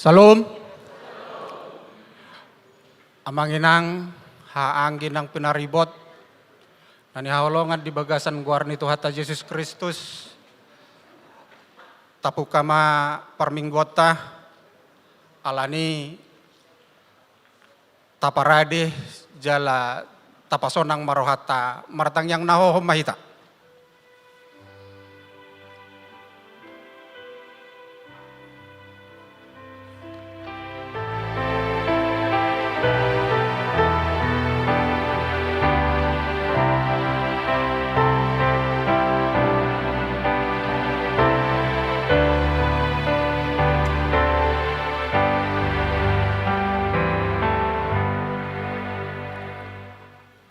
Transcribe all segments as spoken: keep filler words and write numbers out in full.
Syalom. Amang inang, haha anggi nang pinaribot, na hinaholongan di bagasan goar ni Tuhanta Jesus Kristus, tapungka ma parmingguonta, alani taparade jala tapasonang ma rohanta, martangiang na hohom ma hita.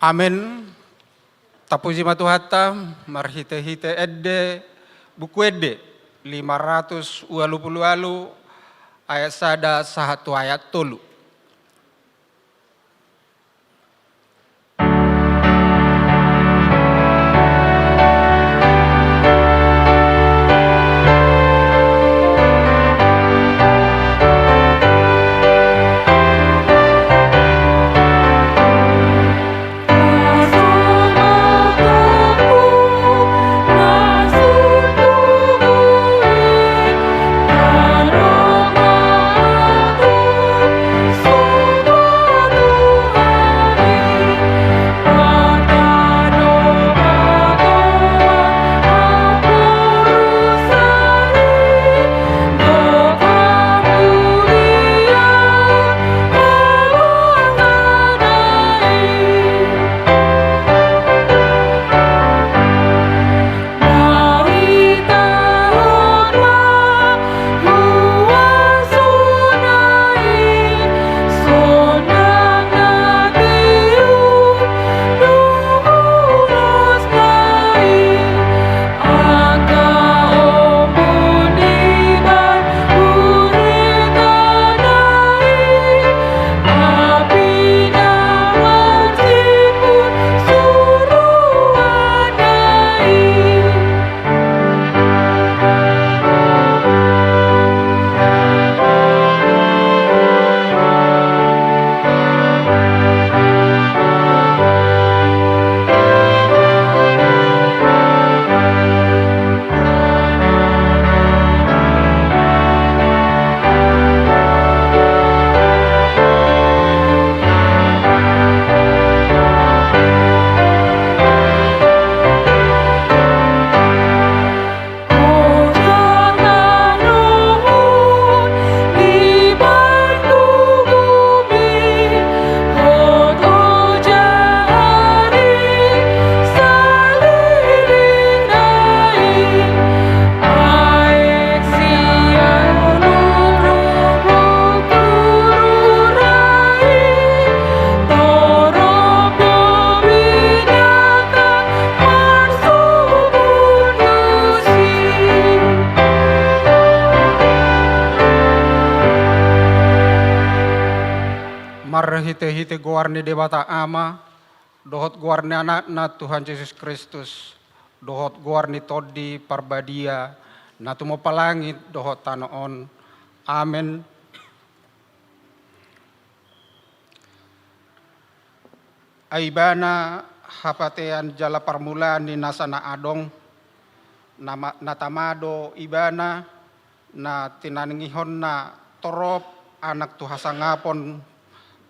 Amen. Tapuji ma Tuhanta, marhitehite ende, Buku Ende lima ratus ualu pulu ualu, ayat sada sahat tu ayat tolu. Marhitehite goar ni Debata Ama, dohot goar ni Anakna Tuhan Jesus Kristus, dohot goar ni Tondi Parbadia, na tumompa langit dohot tano on. Amen. Ai Ibana hapatean jala parmulaan ni nasa na adong, na ma-, na tama do Ibana, na tinangihonna torop anak tu hasangapon,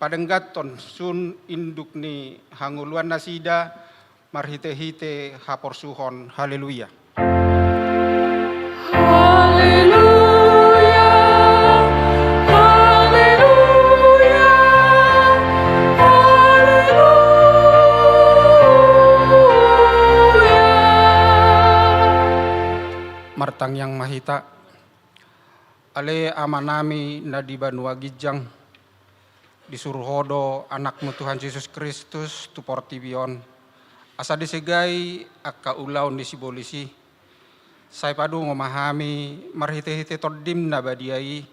padengganhon sun induk ni hangoluan nasida, marhitehite haporsuhon. Haleluya. Haleluya, haleluya, haleluya. Martangiang ma hita. Ale Amanami na di banua ginjang, disuru Ho do Anakmu Tuhan Jesus Kristus tu portibi on, asa disegai angka ulaon ni sibolis i. Sai padungo ma hami marhitehite Tondim na badia i,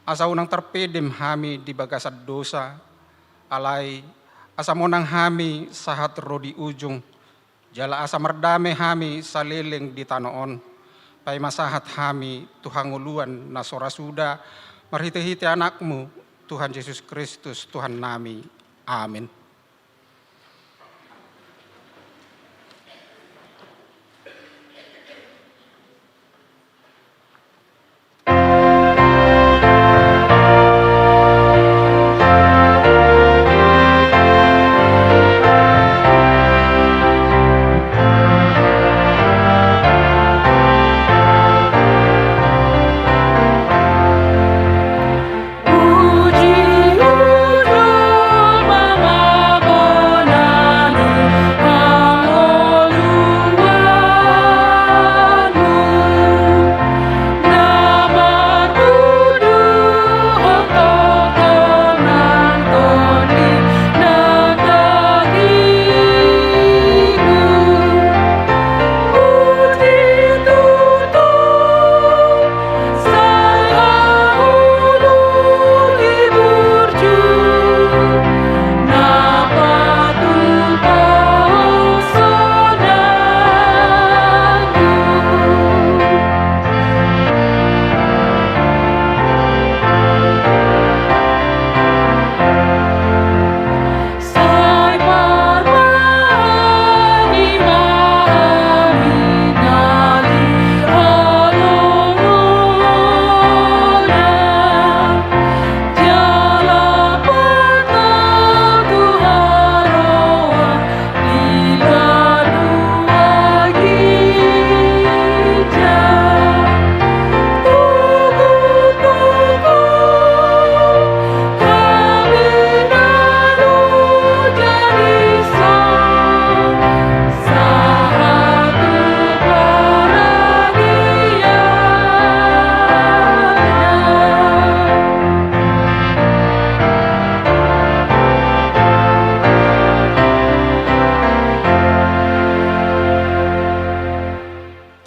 asa unang tarpedem hami di bagasan dosa, alai asa monang hami sahat ro di ujung, jala asa mardame hami saleleng di tano on, paima sahat hami tu hangoluan na so ra suda, Marhitehite Anakmu, Tuhan Jesus Kristus, Tuhannami. Amin.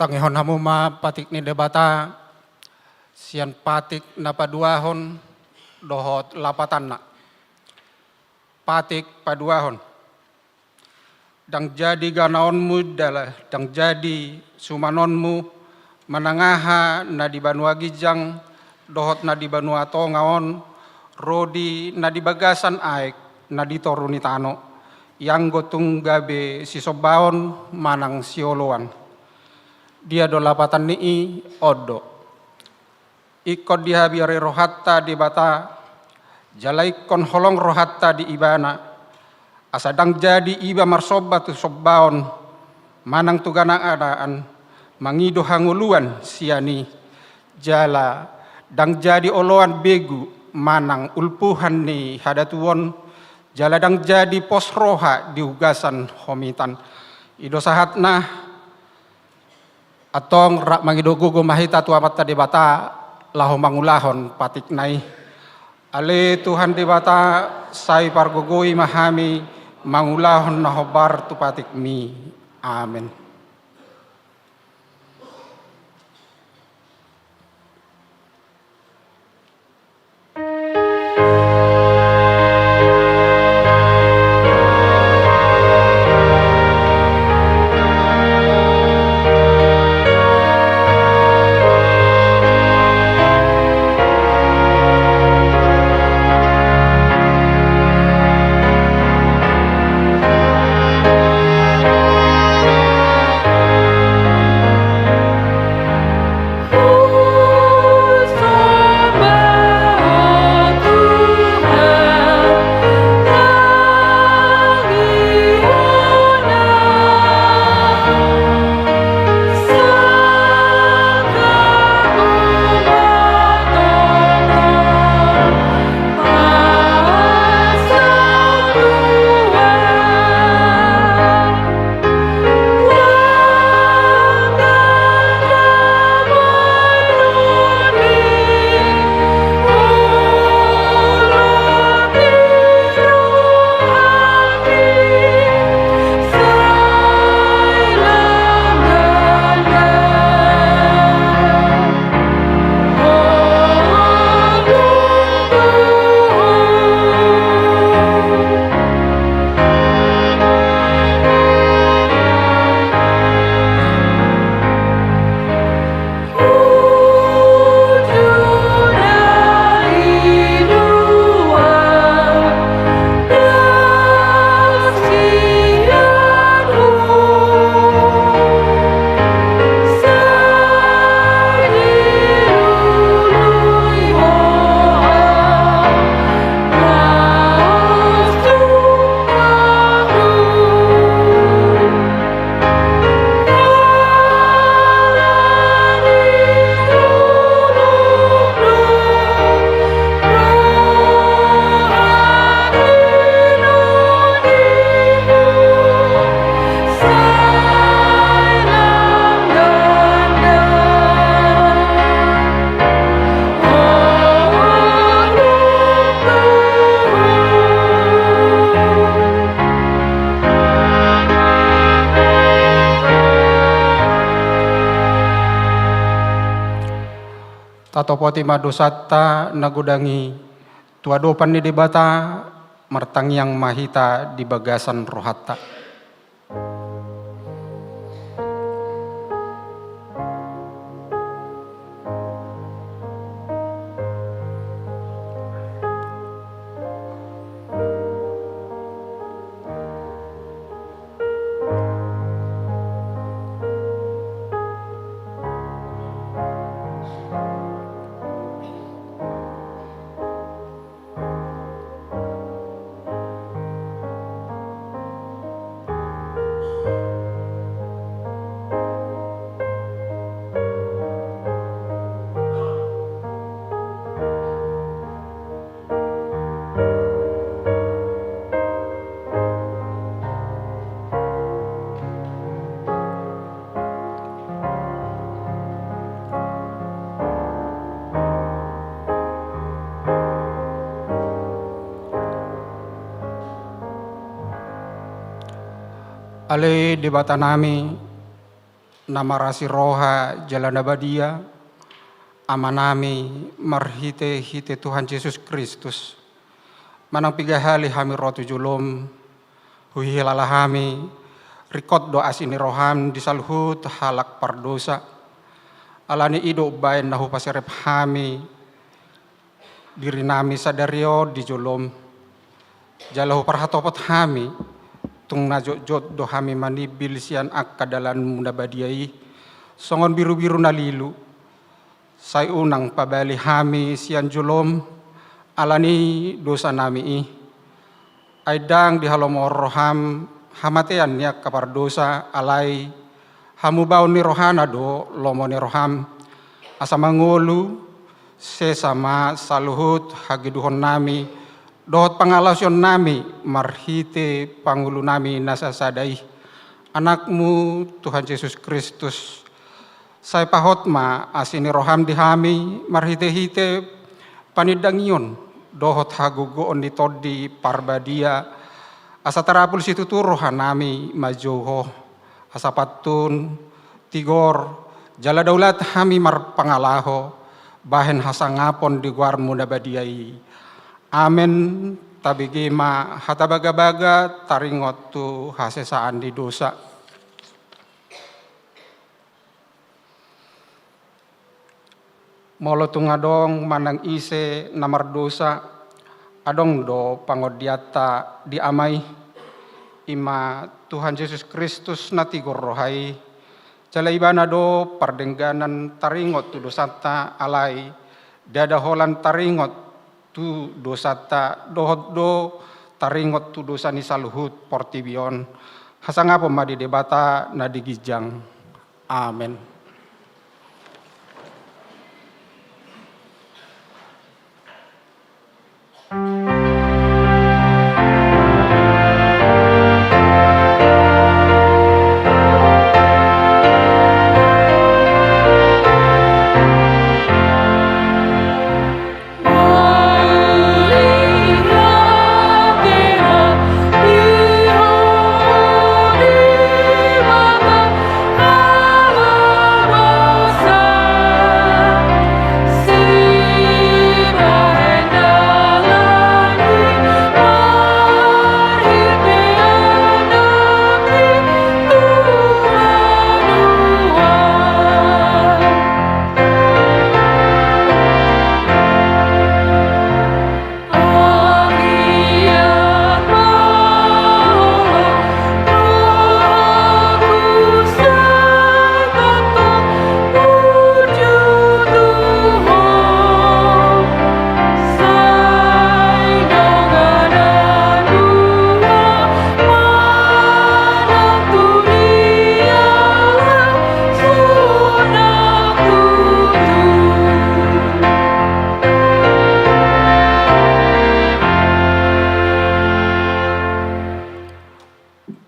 Tangihon hamu ma patik ni Debata, sian patik na paduahon dohot lapatanna. Patik paduahon. Ndang jadi ganaonmu jala ndang jadi sumanonmu, manang aha na di banua ginjang dohot na di banua tonga on, ro di na di bagasan aek na di toru ni tano, ianggo tung gabe sisombaon manang sioloan. Dia do lapatan ni i? On do. Ingkon dihabiari rohanta Debata, jala ingkon holong rohanta di Ibana, asa ndang jadi iba marsomba tu sombaon manang tu ganaan-ganaan, mangido hangoluan sian i, jala ndang jadi oloan begu manang ulpuhan ni hadatuon, jala ndang jadi pos roha di ugasan homitan. I do sahatna. Antong rap mangido gogo ma hita tu Amanta Debata laho mangulahon patikna i. Ale Tuhan Debata, sai pargogoi ma hami mangulahon na hombar tu patikmi. Amen. Tatopoti ma dosanta na godang i tu adopan ni Debata, martangiang ma hita di bagasan rohanta. Ale Debatanami, na marasi roha jala na badia, Amanami, marhitehite Tuhan Jesus Kristus, manang piga hali hami ro tu jolom, huhilala hami, ringkot do asi ni roham di saluhut halak pardosa. Alani i do umbaen na hupaserep hami dirinami sadari on di jolom. Jala huparhatopot hami, tung na jotjot do hami manimbil sian angka dalanmu na badia i, songon birubiru na lilu. Sai unang pabali hami sian jolom, alani dosanami i. Ai ndang dihalomohon roham hamatean ni angka pardosa, alai hamubaon ni rohana do lomo ni roham, asa mangolu sesa ma saluhut hagedukonnami dohot pangalaosionnami marhite pangulunami na sasada i, Anakmu Tuhan Jesus Kristus. Sai pahot ma asi ni roham di hami marhitehite panindangion dohot hagogoon ni Tondi Parbadia, asa tarapul situtu rohanami manjou Ho, asa pantun, tigor, jala daulat hami marpangalaho bahen hasangapon di goarmu na badia i. Amen. Tabege ma hata bagabaga taringot tu hasesaan ni dosa. Molo tung adong manang ise na mardosa, adong do pangondianta di Ama i, i ma Tuhan Jesus Kristus na tigor roha i, jala Ibana do pardengganan taringot tu dosanta, alai ndada holan taringot tu dosanta dohot do taringot tu dosa ni saluhut portibi on. Hasangapon ma di Debata na di ginjang. Amen.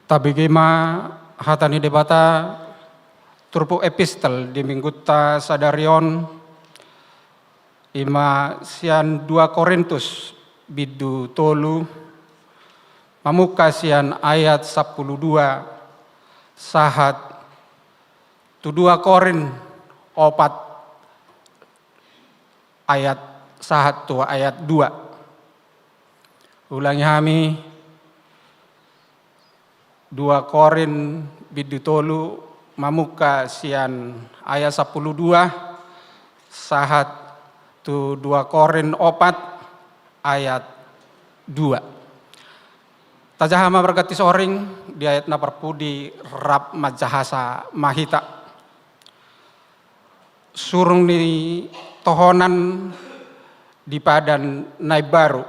Tabege ma hata ni Debata, turpuk epistel di minggunta sadari on, i ma sian dua Korintus bindu tolu, mamungka sian ayat sampulu dua sahat tu dua Korint opat ayat sahat tu ayat dua. Ulangi hami, dua Korin bindu tolu, mamungka sian ayat sampulu dua sahat tu dua Korin opat ayat dua. Tajaha ma marganti soring, di ayat na parpudi rap manjahasa ma hita. Surung ni tohonan di padan na imbaru.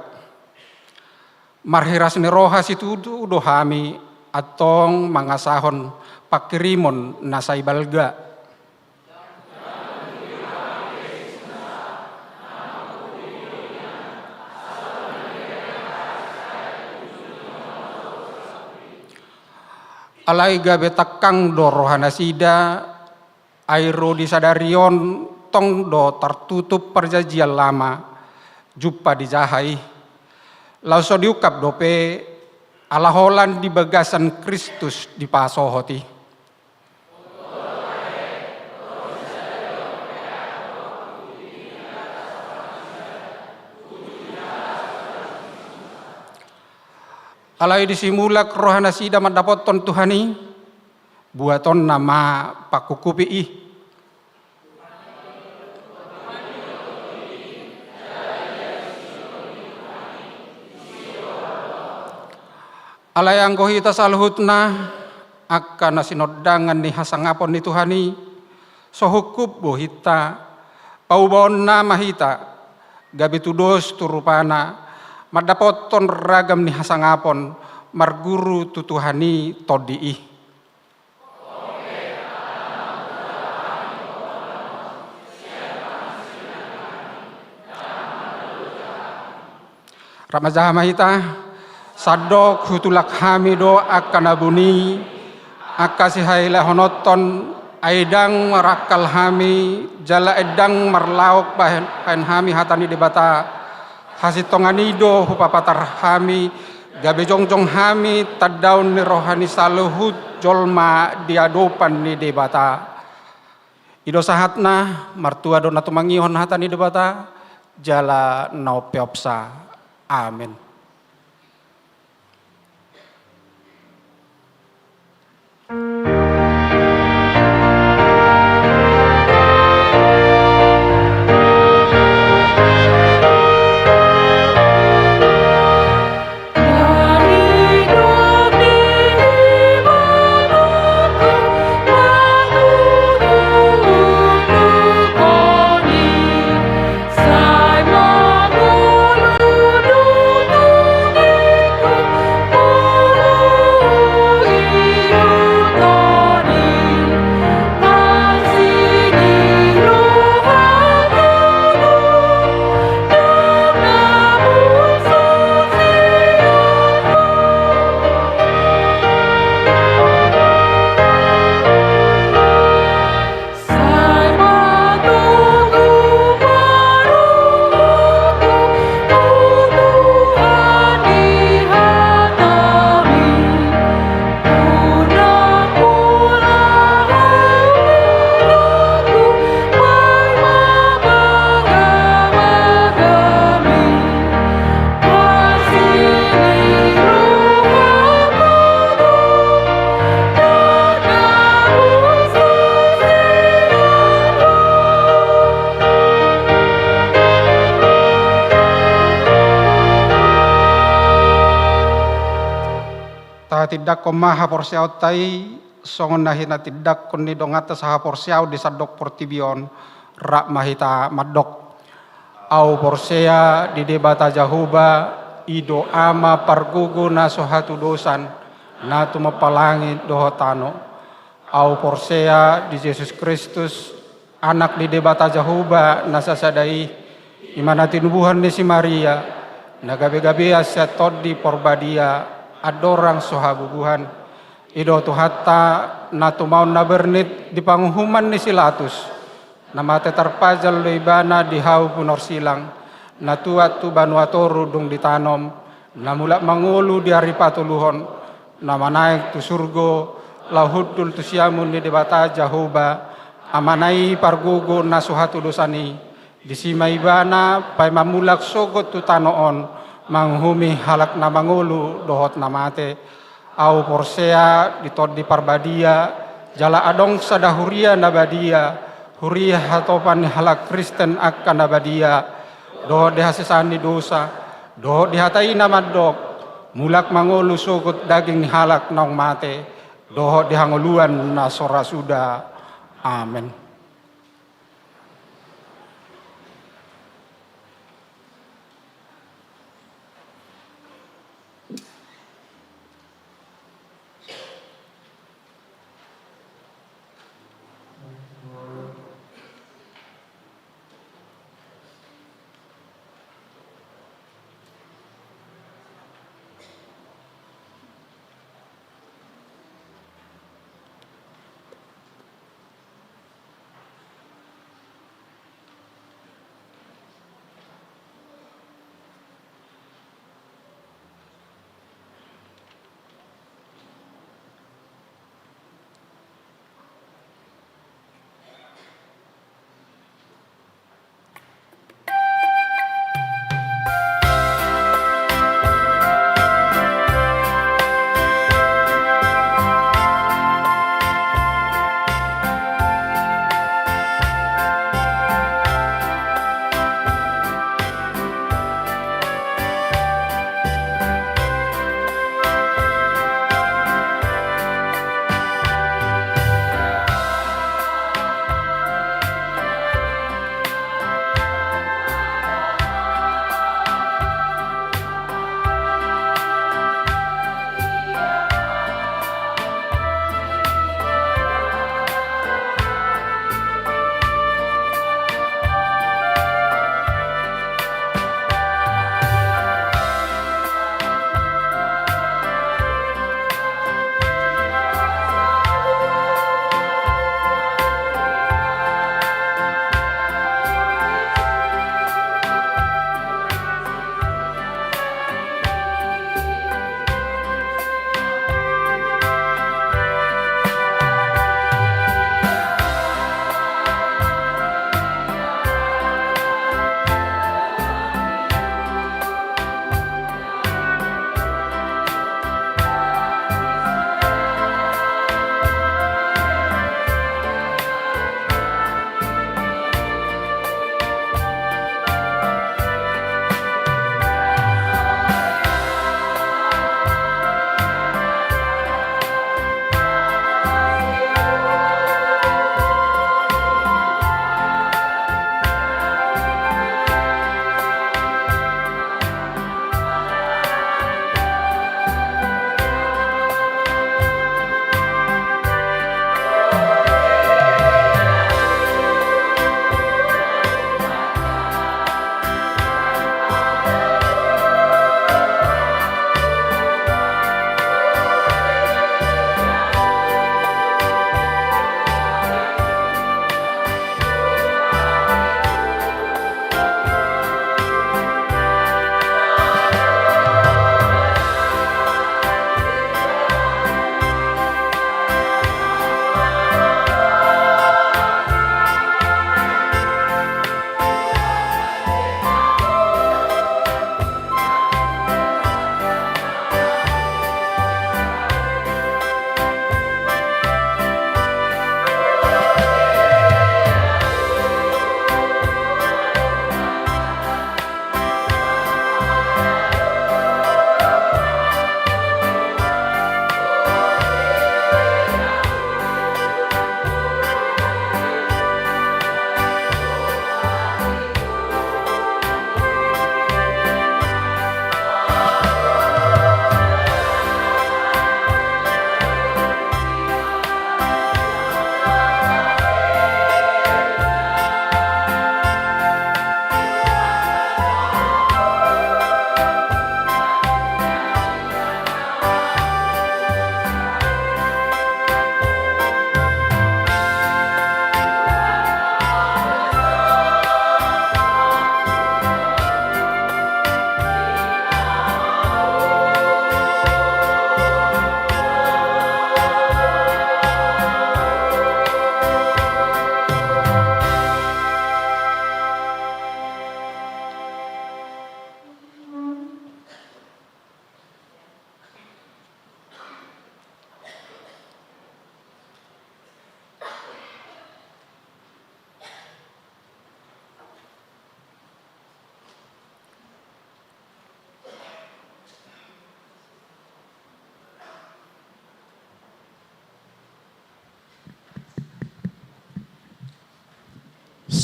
Marhiras ni roha situtu do hami antong mangasahon pangkirimon na sai balga. Alai gabe tangkang do rohanasida, ai ro di sadari on tong do tartutup Parjanjian Lama, jumpa di jaha i. Laos so diungkap dope, ala holan di bagasan Kristus dipasohot i. Alai disimulak rohanasida mandapothon Tuhan i, buatonna ma pangkukupi i. Alai anggo hita saluhutna, angka na sinondangan ni hasangapon ni Tuhan i, so hungkup bohinta, paubaonna ma hita, gabe tudos tu rupana, mandapothon ragam ni hasangapon, marguru tu Tuhan i tondi i. Rap manjaha ma hita, sandok hutulak hami do angka na buni, angka sihailahononton, ai ndang marangkal hami, jala ndang marlaok bahen, bahen hami hata ni Debata. Hasintongan i do hupapatar hami, gabe jongjong hami tandaon ni roha ni saluhut jolma di adopan ni Debata. I do sahatna, martua do na tumangihon hata ni Debata, jala na umpeopsa. Amen. Tahatindangkon ma haporseaonta i, songon na hinatindangkon ni donganta sahaporseaon di sandok portibi on, rap ma hita mandok. Ahu porsea di Debata Jahowa, i do Ama pargogo na so hatudosan, na tumompa langit dohot tano. Ahu porsea di Jesus Kristus, Anak ni Debata Jahowa na sasada i, i ma na tinubuan ni si Maria, na gabegabean sian Tondi Porbadia, andorang so habubuhan. I do Tuhanta, na tumaon na bernit di panguhuman ni si Latus, na mate tarpajal do Ibana di hau punarsilang, na tuat tu banua toru dung ditanom, na mulak mangolu di ari patoluhon, na manaek tu surgo, laho hundul tu siamun ni Debata Jahowa, Amana i pargogo na so hatudosan i, Disi ma ibana paima mulak sogot tu tano on, manguhumi halak na mangolu dohot na mate. Ahu porsea di Tondi Parbadia, jala adong sada huria na badia, huria hatopan ni halak Kristen angka na badia, dohot di hasesaan ni dosa, dohot di hata i na mandok, mulak mangolu sogot daging ni halak naung mate, dohot di hangoluan na so ra suda. Amen.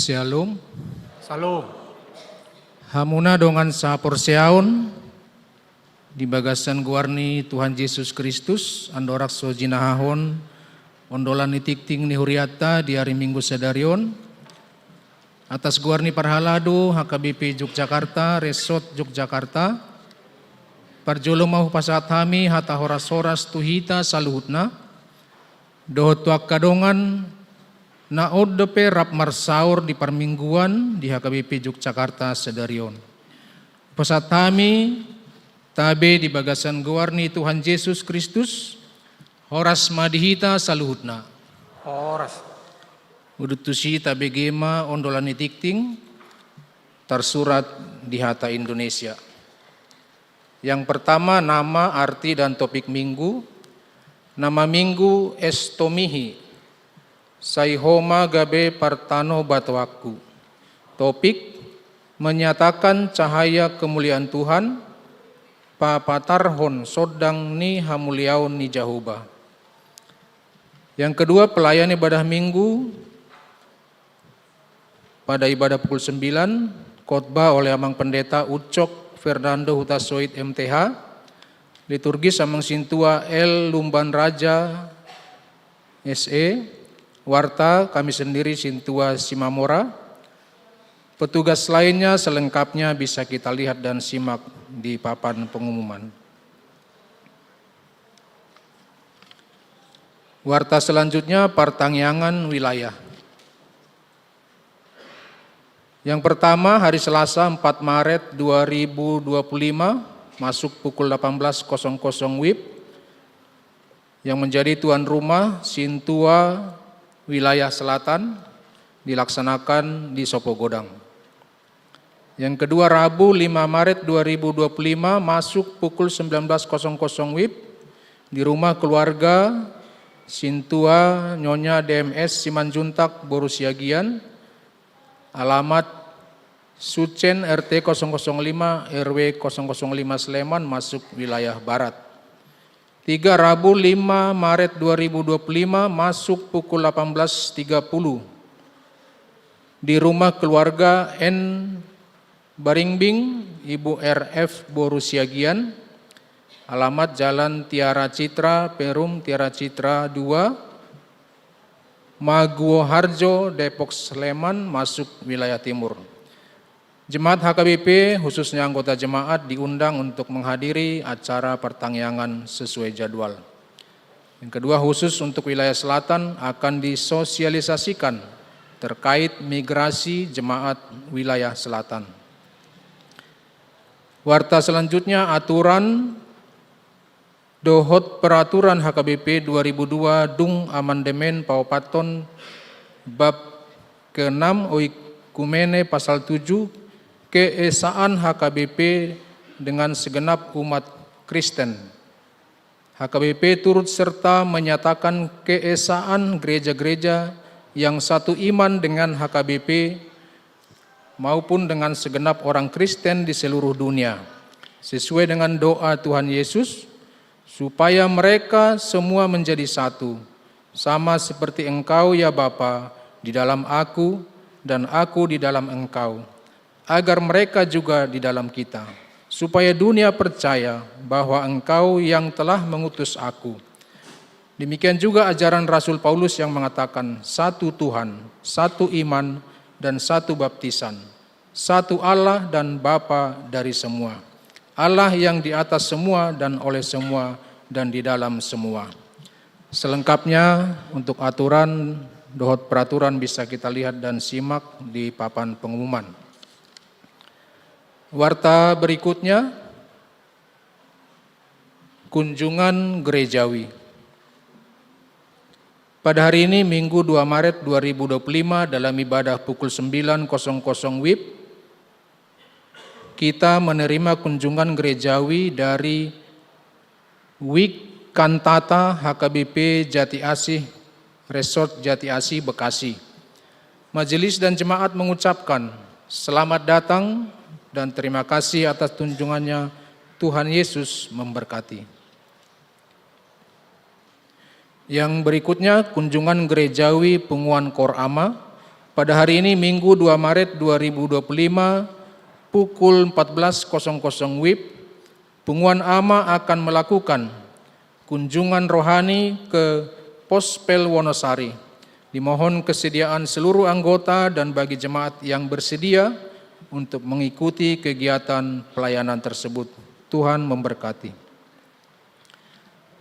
Shalom. Shalom. Hamuna dongan saporseaon, di bagasan goar ni Tuhan Jesus Kristus, andorang so jinahahon ondolan ni tingting ni hurianta di ari Minggu sadari on, atas goar ni parhalado H K B P Yogyakarta, Resort Yogyakarta, parjolo ma hupasahat hami hata horas-horas tu hita saluhutna, dohot tu angka dongan na on dope rap marsaor di parmingguan di H K B P Yogyakarta sadari on. Hupasahat hami, tabe di bagasan goar ni Tuhan Jesus Kristus, horas ma di hita saluhutna. Horas. Udut tusi tabege ma ondolan ni tingting, tarsurat di hata Indonesia. Yang pertama, nama, arti, dan topik minggu. Nama minggu, Estomihi. Sai Ho ma gabe partanobatoanku. Topik, menyatakan cahaya kemuliaan Tuhan, papatarhon sondang ni hamuliaon ni Jahowa. Yang kedua, pelayan ibadah minggu, pada ibadah pukul sembilan, khotbah oleh Amang Pendeta Ucok Fernando Hutasoit M T H, liturgis Amang Sintua L Lumban Raja S E, warta kami sendiri Sintua Simamora, petugas lainnya selengkapnya bisa kita lihat dan simak di papan pengumuman. Warta selanjutnya, partangiangan wilayah. Yang pertama, hari Selasa, empat Maret dua ribu dua puluh lima, masuk pukul delapan belas kosong kosong W I B, yang menjadi tuan rumah Sintua Wilayah Selatan, dilaksanakan di Sopogodang. Yang kedua, Rabu, lima Maret dua ribu dua puluh lima, masuk pukul sembilan belas kosong kosong W I B, di rumah keluarga Sintua Nyonya D M S Simanjuntak boru Siagian, alamat Sucen, R T kosong kosong lima, R W kosong kosong lima, Sleman, masuk wilayah barat. Tiga, Rabu, lima Maret dua ribu dua puluh lima, masuk pukul delapan belas tiga puluh, di rumah keluarga N Baringbing, Ibu R F boru Siagian, alamat Jalan Tiara Citra, Perum Tiara Citra dua, Maguwoharjo, Depok, Sleman, masuk wilayah timur. Jemaat H K B P, khususnya anggota jemaat, diundang untuk menghadiri acara partangiangan sesuai jadwal. Yang kedua, khusus untuk wilayah selatan, akan disosialisasikan terkait migrasi jemaat wilayah selatan. Warta selanjutnya, aturan dohot peraturan H K B P dua ribu dua, dung amandemen paopathon bab keenam, oikumene, pasal tujuh, keesaan H K B P dengan segenap umat Kristen. H K B P turut serta menyatakan keesaan gereja-gereja yang satu iman dengan H K B P maupun dengan segenap orang Kristen di seluruh dunia, sesuai dengan doa Tuhan Yesus, supaya mereka semua menjadi satu, sama seperti Engkau, ya Bapa, di dalam Aku, dan Aku di dalam Engkau, agar mereka juga di dalam kita, supaya dunia percaya bahwa Engkau yang telah mengutus Aku. Demikian juga ajaran Rasul Paulus yang mengatakan, satu Tuhan, satu iman, dan satu baptisan, satu Allah dan Bapa dari semua, Allah yang di atas semua dan oleh semua dan di dalam semua. Selengkapnya untuk aturan dohot peraturan bisa kita lihat dan simak di papan pengumuman. Warta berikutnya, kunjungan gerejawi. Pada hari ini, Minggu dua Maret dua ribu dua puluh lima, dalam ibadah pukul sembilan kosong kosong W I B, kita menerima kunjungan gerejawi dari Wik Kantata H K B P Jati Asih, Resort Jati Asih, Bekasi. Majelis dan jemaat mengucapkan selamat datang dan terima kasih atas kunjungannya. Tuhan Yesus memberkati. Yang berikutnya, kunjungan gerejawi Punguan Koor Ama, Pada hari ini, Minggu dua Maret dua ribu dua puluh lima, pukul empat belas kosong kosong WIB, Punguan Ama akan melakukan kunjungan rohani ke Pospel Wonosari. Dimohon kesediaan seluruh anggota dan bagi jemaat yang bersedia untuk mengikuti kegiatan pelayanan tersebut. Tuhan memberkati.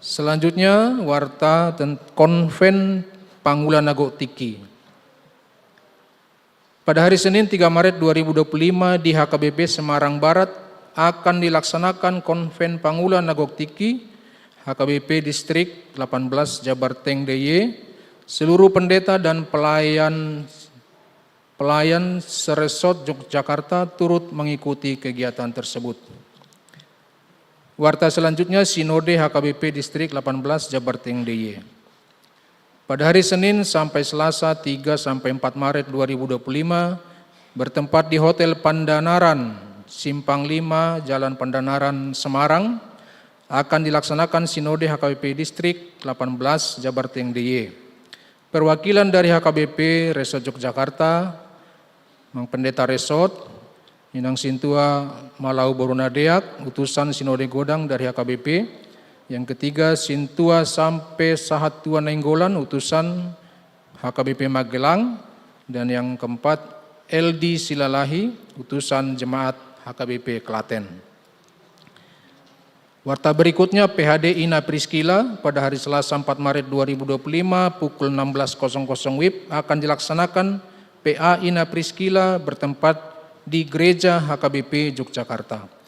Selanjutnya, warta ten-, Konven Pangula na Gok Tingki. Pada hari Senin, tiga Maret dua ribu dua puluh lima, di H K B P Semarang Barat akan dilaksanakan Konven Pangula na Gok Tingki, H K B P Distrik delapan belas Jabarteng D I Y. Seluruh pendeta dan pelayan, pelayan seresort Yogyakarta turut mengikuti kegiatan tersebut. Warta selanjutnya, Sinode H K B P Distrik delapan belas Jabarteng D I Y. Pada hari Senin sampai Selasa, tiga sampai empat Maret dua ribu dua puluh lima, bertempat di Hotel Pandanaran, Simpang lima, Jalan Pandanaran, Semarang, akan dilaksanakan Sinode H K B P Distrik delapan belas Jabarteng D I Y. Perwakilan dari H K B P Resort Yogyakarta, Mang Pendeta Resort, Inang Sintua Malau Boru Nadeak, utusan Sinode Godang dari H K B P. Yang ketiga, Sintua Sampe Sahat Tua Nainggolan, utusan H K B P Magelang. Dan yang keempat, L D Silalahi, utusan jemaat H K B P Klaten. Warta berikutnya, P H D Ina Priskila, pada hari Selasa, empat Maret dua ribu dua puluh lima, pukul enam belas kosong kosong WIB, akan dilaksanakan P A Ina Priskila bertempat di Gereja H K B P Yogyakarta.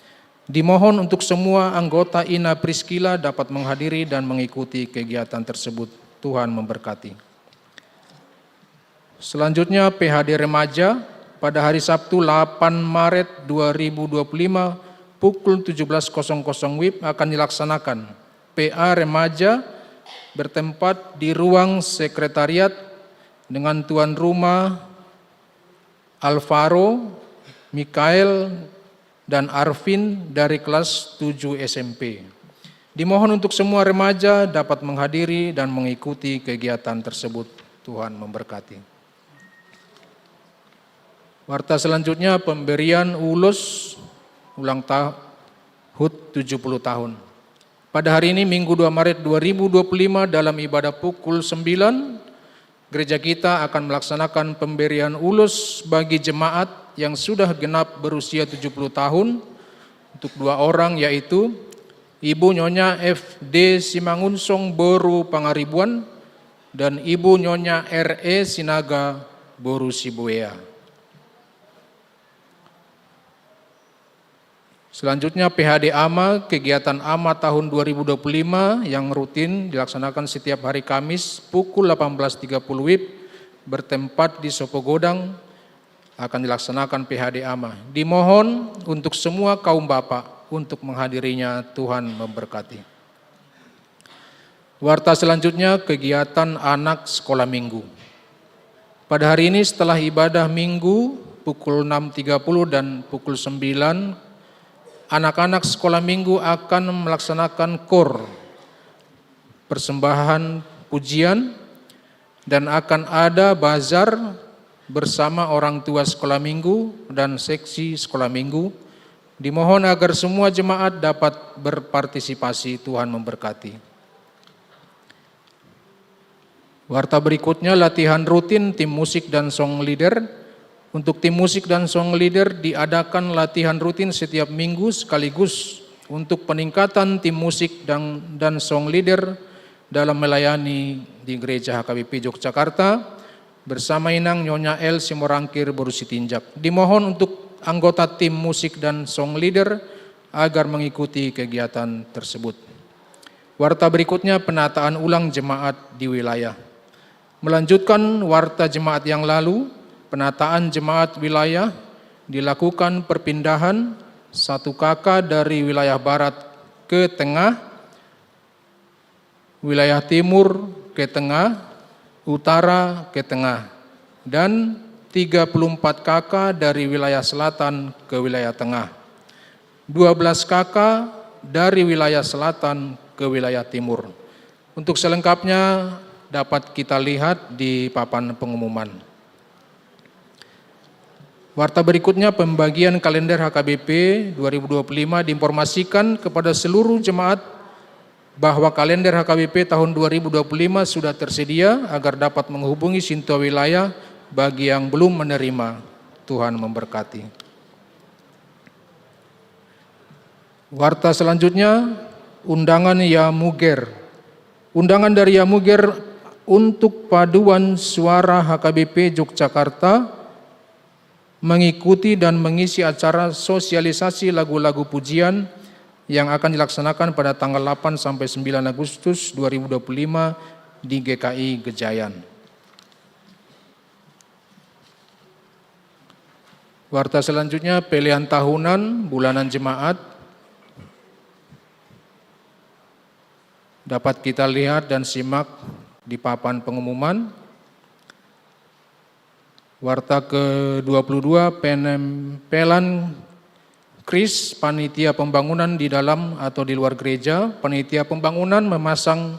Dimohon untuk semua anggota Ina Priskila dapat menghadiri dan mengikuti kegiatan tersebut. Tuhan memberkati. Selanjutnya, P H D Remaja pada hari Sabtu, delapan Maret dua ribu dua puluh lima, pukul tujuh belas kosong kosong WIB, akan dilaksanakan. P A Remaja bertempat di ruang sekretariat dengan tuan rumah Alvaro, Mikael, dan Arvin dari kelas tujuh S M P. Dimohon untuk semua remaja dapat menghadiri dan mengikuti kegiatan tersebut. Tuhan memberkati. Warta selanjutnya, pemberian ulos ulang ta-, HUT tujuh puluh tahun. Pada hari ini, Minggu dua Maret dua ribu dua puluh lima, dalam ibadah pukul sembilan, gereja kita akan melaksanakan pemberian ulos bagi jemaat yang sudah genap berusia tujuh puluh tahun. Untuk dua orang, yaitu Ibu Nyonya F D Simangunsong, boru Pangaribuan, dan Ibu Nyonya R E Sinaga, boru Sibuea. Selanjutnya, P H D Ama, kegiatan Ama tahun dua ribu dua puluh lima yang rutin dilaksanakan setiap hari Kamis pukul delapan belas tiga puluh WIB, bertempat di Sopo Godang, akan dilaksanakan P H D Ama. Dimohon untuk semua kaum bapak untuk menghadirinya. Tuhan memberkati. Warta selanjutnya, kegiatan anak sekolah minggu. Pada hari ini, setelah ibadah minggu pukul enam tiga puluh dan pukul sembilan, anak-anak sekolah minggu akan melaksanakan kor, persembahan pujian, dan akan ada bazar bersama orang tua sekolah minggu dan seksi sekolah minggu. Dimohon agar semua jemaat dapat berpartisipasi. Tuhan memberkati. Warta berikutnya, latihan rutin tim musik dan song leader. Untuk tim musik dan song leader diadakan latihan rutin setiap minggu sekaligus untuk peningkatan tim musik dan, dan song leader dalam melayani di Gereja H K B P Yogyakarta bersama Inang Nyonya L Simorangkir, boru Sitinjak. Dimohon untuk anggota tim musik dan song leader agar mengikuti kegiatan tersebut. Warta berikutnya, penataan ulang jemaat di wilayah. Melanjutkan warta jemaat yang lalu, penataan jemaat wilayah dilakukan perpindahan satu K K dari wilayah barat ke tengah, wilayah timur ke tengah, utara ke tengah, dan tiga puluh empat K K dari wilayah selatan ke wilayah tengah, dua belas K K dari wilayah selatan ke wilayah timur. Untuk selengkapnya dapat kita lihat di papan pengumuman. Warta berikutnya, pembagian kalender H K B P dua ribu dua puluh lima, diinformasikan kepada seluruh jemaat bahwa kalender H K B P tahun dua ribu dua puluh lima sudah tersedia agar dapat menghubungi Sintua Wilayah bagi yang belum menerima. Tuhan memberkati. Warta selanjutnya, undangan Yamuger. Undangan dari Yamuger untuk paduan suara H K B P Yogyakarta mengikuti dan mengisi acara sosialisasi lagu-lagu pujian yang akan dilaksanakan pada tanggal delapan sampai sembilan Agustus dua ribu dua puluh lima di G K I Gejayan. Warta selanjutnya, pelean tahunan bulanan jemaat. Dapat kita lihat dan simak di papan pengumuman. Warta ke dua puluh dua, penempelan kris panitia pembangunan di dalam atau di luar gereja. Panitia pembangunan memasang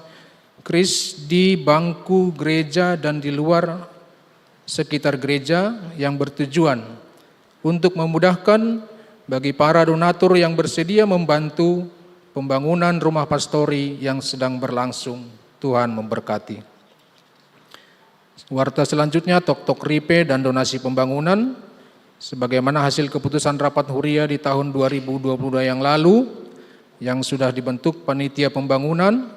kris di bangku gereja dan di luar sekitar gereja yang bertujuan untuk memudahkan bagi para donatur yang bersedia membantu pembangunan rumah pastori yang sedang berlangsung. Tuhan memberkati. Warta selanjutnya, toktok ripe dan donasi pembangunan. Sebagaimana hasil keputusan rapat huria di tahun dua ribu dua puluh dua yang lalu, yang sudah dibentuk panitia pembangunan,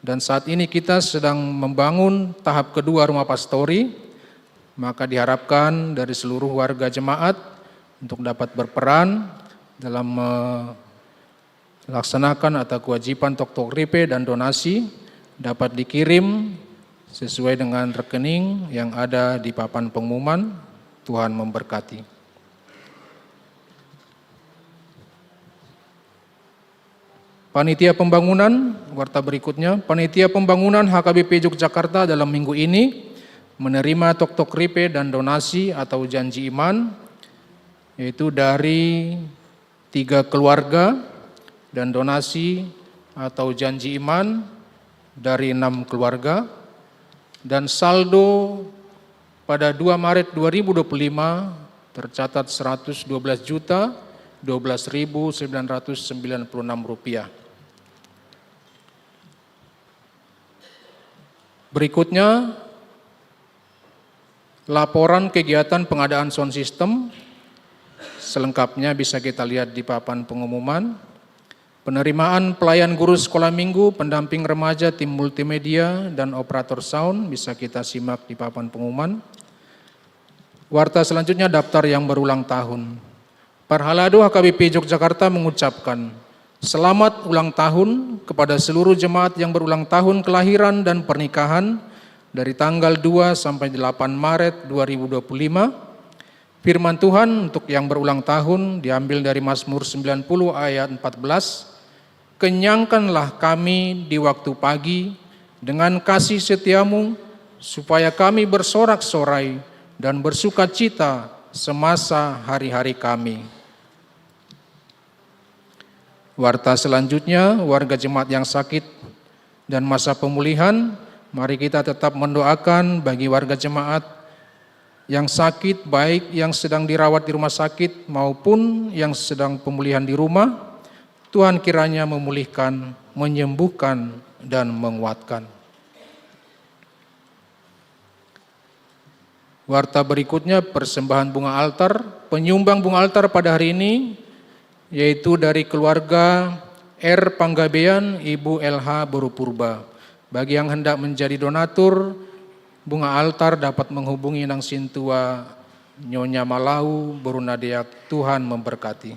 dan saat ini kita sedang membangun tahap kedua rumah pastori, maka diharapkan dari seluruh warga jemaat untuk dapat berperan dalam, eh, laksanakan atau kewajiban toktok ripe dan donasi dapat dikirim sesuai dengan rekening yang ada di papan pengumuman. Tuhan memberkati. Panitia pembangunan, warta berikutnya, panitia pembangunan H K B P Yogyakarta dalam minggu ini menerima toktok ripe dan donasi atau janji iman, yaitu dari tiga keluarga, dan donasi atau janji iman dari enam keluarga, dan saldo pada dua Maret dua ribu dua puluh lima tercatat seratus dua belas juta dua belas ribu sembilan ratus sembilan puluh enam rupiah. Berikutnya, laporan kegiatan pengadaan sound system. Selengkapnya bisa kita lihat di papan pengumuman. Penerimaan pelayan guru sekolah minggu, pendamping remaja, tim multimedia, dan operator sound bisa kita simak di papan pengumuman. Warta selanjutnya, daftar yang berulang tahun. Parhalado H K B P Yogyakarta mengucapkan selamat ulang tahun kepada seluruh jemaat yang berulang tahun kelahiran dan pernikahan dari tanggal dua sampai delapan Maret dua ribu dua puluh lima. Firman Tuhan untuk yang berulang tahun diambil dari Mazmur sembilan puluh ayat empat belas, "Kenyangkanlah kami di waktu pagi dengan kasih setiamu, supaya kami bersorak-sorai dan bersukacita semasa hari-hari kami." Warta selanjutnya, warga jemaat yang sakit dan masa pemulihan. Mari kita tetap mendoakan bagi warga jemaat yang sakit, baik yang sedang dirawat di rumah sakit maupun yang sedang pemulihan di rumah. Tuhan kiranya memulihkan, menyembuhkan, dan menguatkan. Warta berikutnya, persembahan bunga altar. Penyumbang bunga altar pada hari ini yaitu dari keluarga R Panggabean, Ibu L H, boru Purba. Bagi yang hendak menjadi donatur bunga altar dapat menghubungi Nang Sintua Nyonya Malau, boru Nadeak. Tuhan memberkati.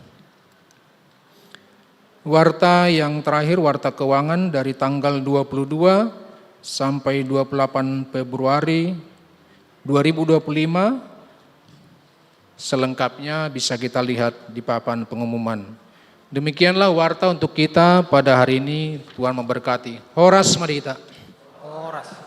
Warta yang terakhir, warta keuangan dari tanggal dua puluh dua sampai dua puluh delapan Februari dua ribu dua puluh lima. Selengkapnya bisa kita lihat di papan pengumuman. Demikianlah warta untuk kita pada hari ini. Tuhan memberkati. Horas ma di hita. Horas.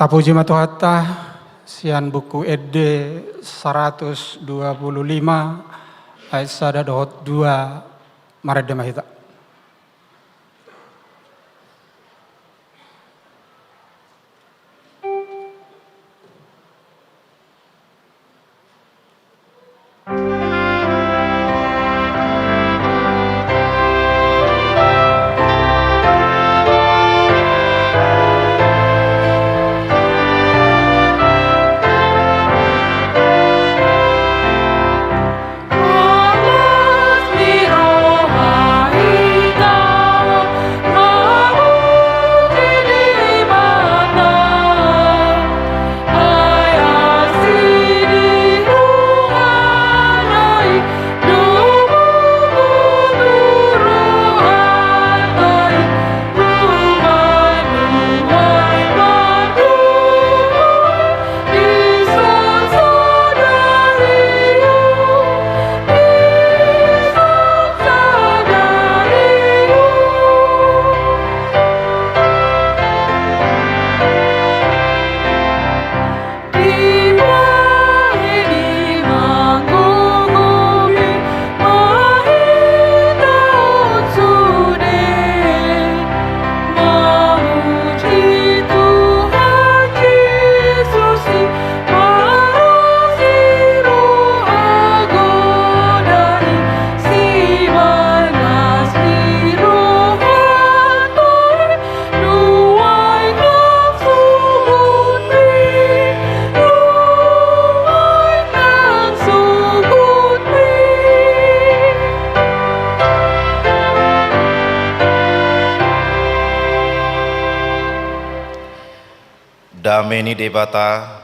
Tapuji ma Tuhanta, sian Buku Ende saratus dua pulu lima, ayat sada dohot dua, marende ma hita. Dame ni Debata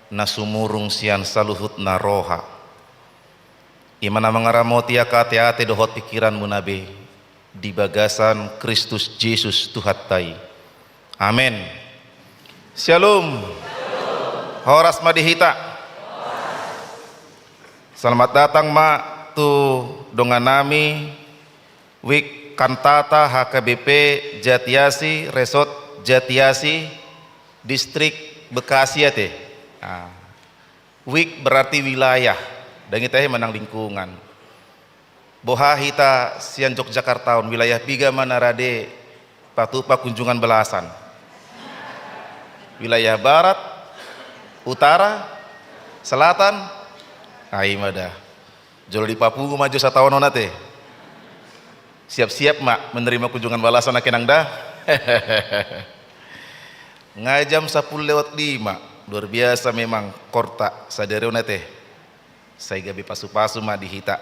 na sumurung sian saluhutna roha, i ma na mangaramoti angka ateate dohot pingkiranmuna be di bagasan Kristus Jesus Tuhanta i. Amen. Syalom. Horas ma di hita. Selamat datang ma tu donganami Wijk Kantata H K B P Jatiasi, Resort Jatiasi, Distrik Bekasi ate. Nah, wijk berarti wilayah. Ndang i tahe manang lingkungan. Boha hita sian Yogyakarta on, wilayah piga ma na rade patupa kunjungan balasan? Wilayah barat, utara, selatan? Ai ma da. Jolo dipapungu ma jo sataon on ate. Siap-siap ma menerima kunjungan balasan ate nang da. Nga jam sapuluh lewat lima. Luar biasa memang korta sadari on ate. Sai gabe pasu-pasu ma di hita.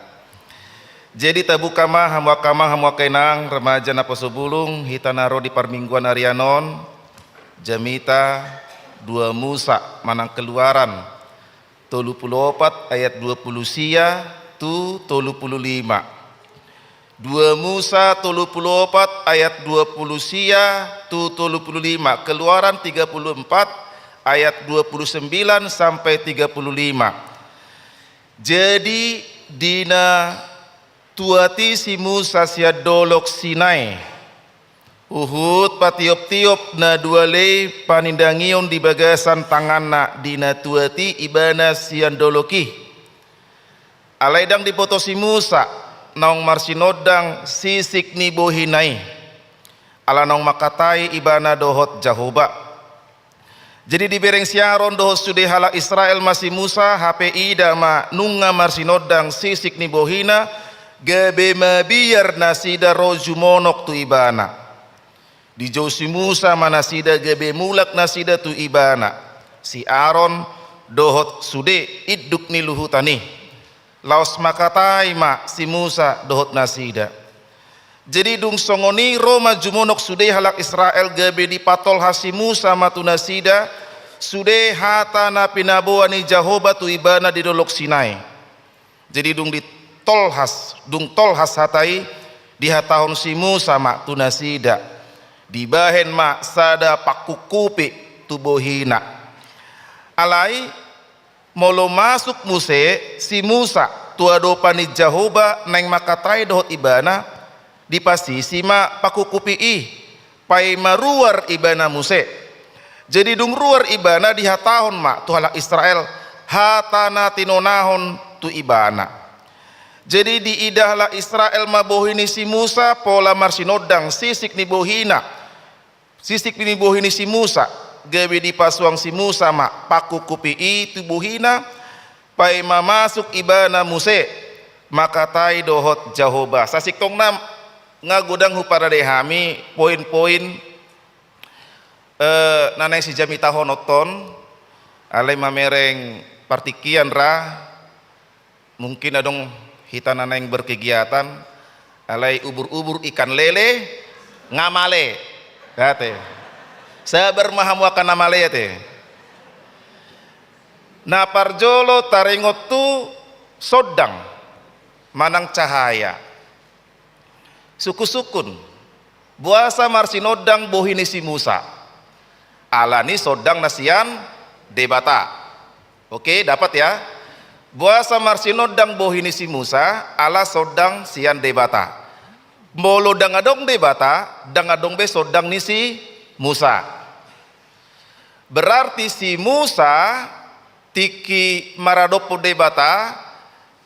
Jadi tabuka ma hamu angka amang, hamu angka inang, remaja naposo bulung, hita na ro di parmingguan arian on, jamita dua Musa manang Keluaran tolu pulu opat ayat dua pulu sia tu tolu pulu lima. Dua Musa tolu pulu opat ayat dua pulu sia tu tolu pulu lima, Keluaran tiga puluh empat ayat dua pulu sembilan sampai tiga puluh lima. Jadi di na tuat i si Musa sian dolok Sinai, huhut patiop-tiop na dua lei panindangion di bagasan tanganna, di na tuat i ibana sian dolok i. Alai ndang diboto si Musa naung marsinondang sisik ni bohina i, ala naung mangkatai ibana dohot Jahowa. Jadi dibereng si Aron dohot sude halak Israel ma si Musa, hape ida ma nunga marsinondang sisik ni bohina, gabe mabiar nasida ro jumonok tu ibana. Dijou si Musa ma nasida gabe mulak nasida tu ibana, si Aron dohot sude induk ni luhutan i. Laos mangkatai ma si Musa dohot nasida. Jadi dung songon i ro ma jumonok sude halak Israel, gabe dipatolhas si Musa ma tu nasida sude hata na pinaboa ni Jahowa tu ibana di dolok Sinai. Jadi dung ditolhas, dung tolhas hata i, dihatahon si Musa ma tu nasida, dibahen ma sada pangkungkupi tu bohina. Alai molo masuk muse si Musa tu adopan ni Jahowa naeng mangkatai dohot ibana, dipasisi ma pangkungkupi i, paima ruar ibana muse. Jadi dung ruar ibana dihatahon ma tu halak Israel hata na tinonahon tu ibana. Jadi diidah halak Israel ma bohi ni si Musa pola marsinondang sisik ni bohina. Sisik ni bohi ni si Musa, gabe dipasuang si Musa ma pangkukupi i tu bohina, paima masuk ibana muse mangkatai dohot Jahowa. Sasintongna nga godang huparade hami poin-poin eh, na naeng sijamitahononton, alai mamereng partingkian ra, mungkin adong hita na naeng berkegiatan, alai ubur-ubur ikan lele nga male. Ate. Sabar ma hamu angka na male ate. Na parjolo taringot tu sondang manang cahaya. Sungkun-sungkun, boasa marsinondang bohi ni si Musa? Alani sondang na sian Debata. Oke, dapat ya? Boasa marsinondang bohi ni si Musa, ala sondang sian Debata. Molo ndang adong Debata, ndang adong be sondang ni si Musa. Berarti si Musa tingki maradophon Debata,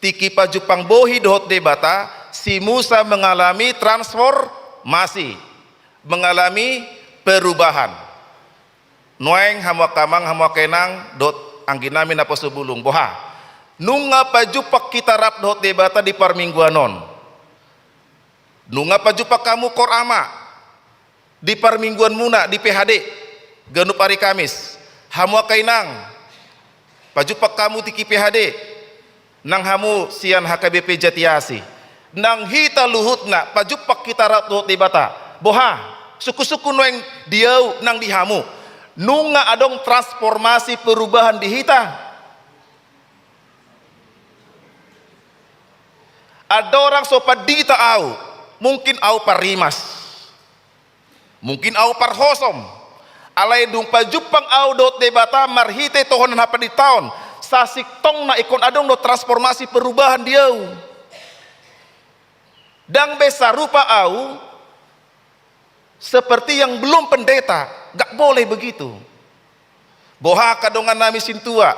tingki pajumpang bohi dohot Debata, si Musa mengalami transformasi, mengalami perubahan. Nuaeng hamu angka amang, hamu angka inang, dohot anggi nami naposo bulung, boha? Nunga pajumpang hita rap dohot Debata di parmingguan on. Nunga pajumpang hamu kor ama di parmingguanmuna di P H D ganup ari Kamis. Hamu angka inang, pajumpang hamu tingki P H D, nang hamu sian H K B P Jatiasi. Nang hita luhutna pajumpang hita rap dohot Debata. Boha? Sungkun-sungkun nuaeng di ahu nang di hamu. Nunga adong transformasi perubahan di hita. Andorang so pandita ahu, mungkin ahu parrimas, mungkin ahu parhosom, alai dung pajumpang ahu dohot Debata marhite tohonan hapanditaon, sasintongna ingkon adong do transformasi perubahan di ahu. Ndang be sarupa ahu seperti yang belum pendeta, nggak boleh begitu. Boha angka dongan nami sintua,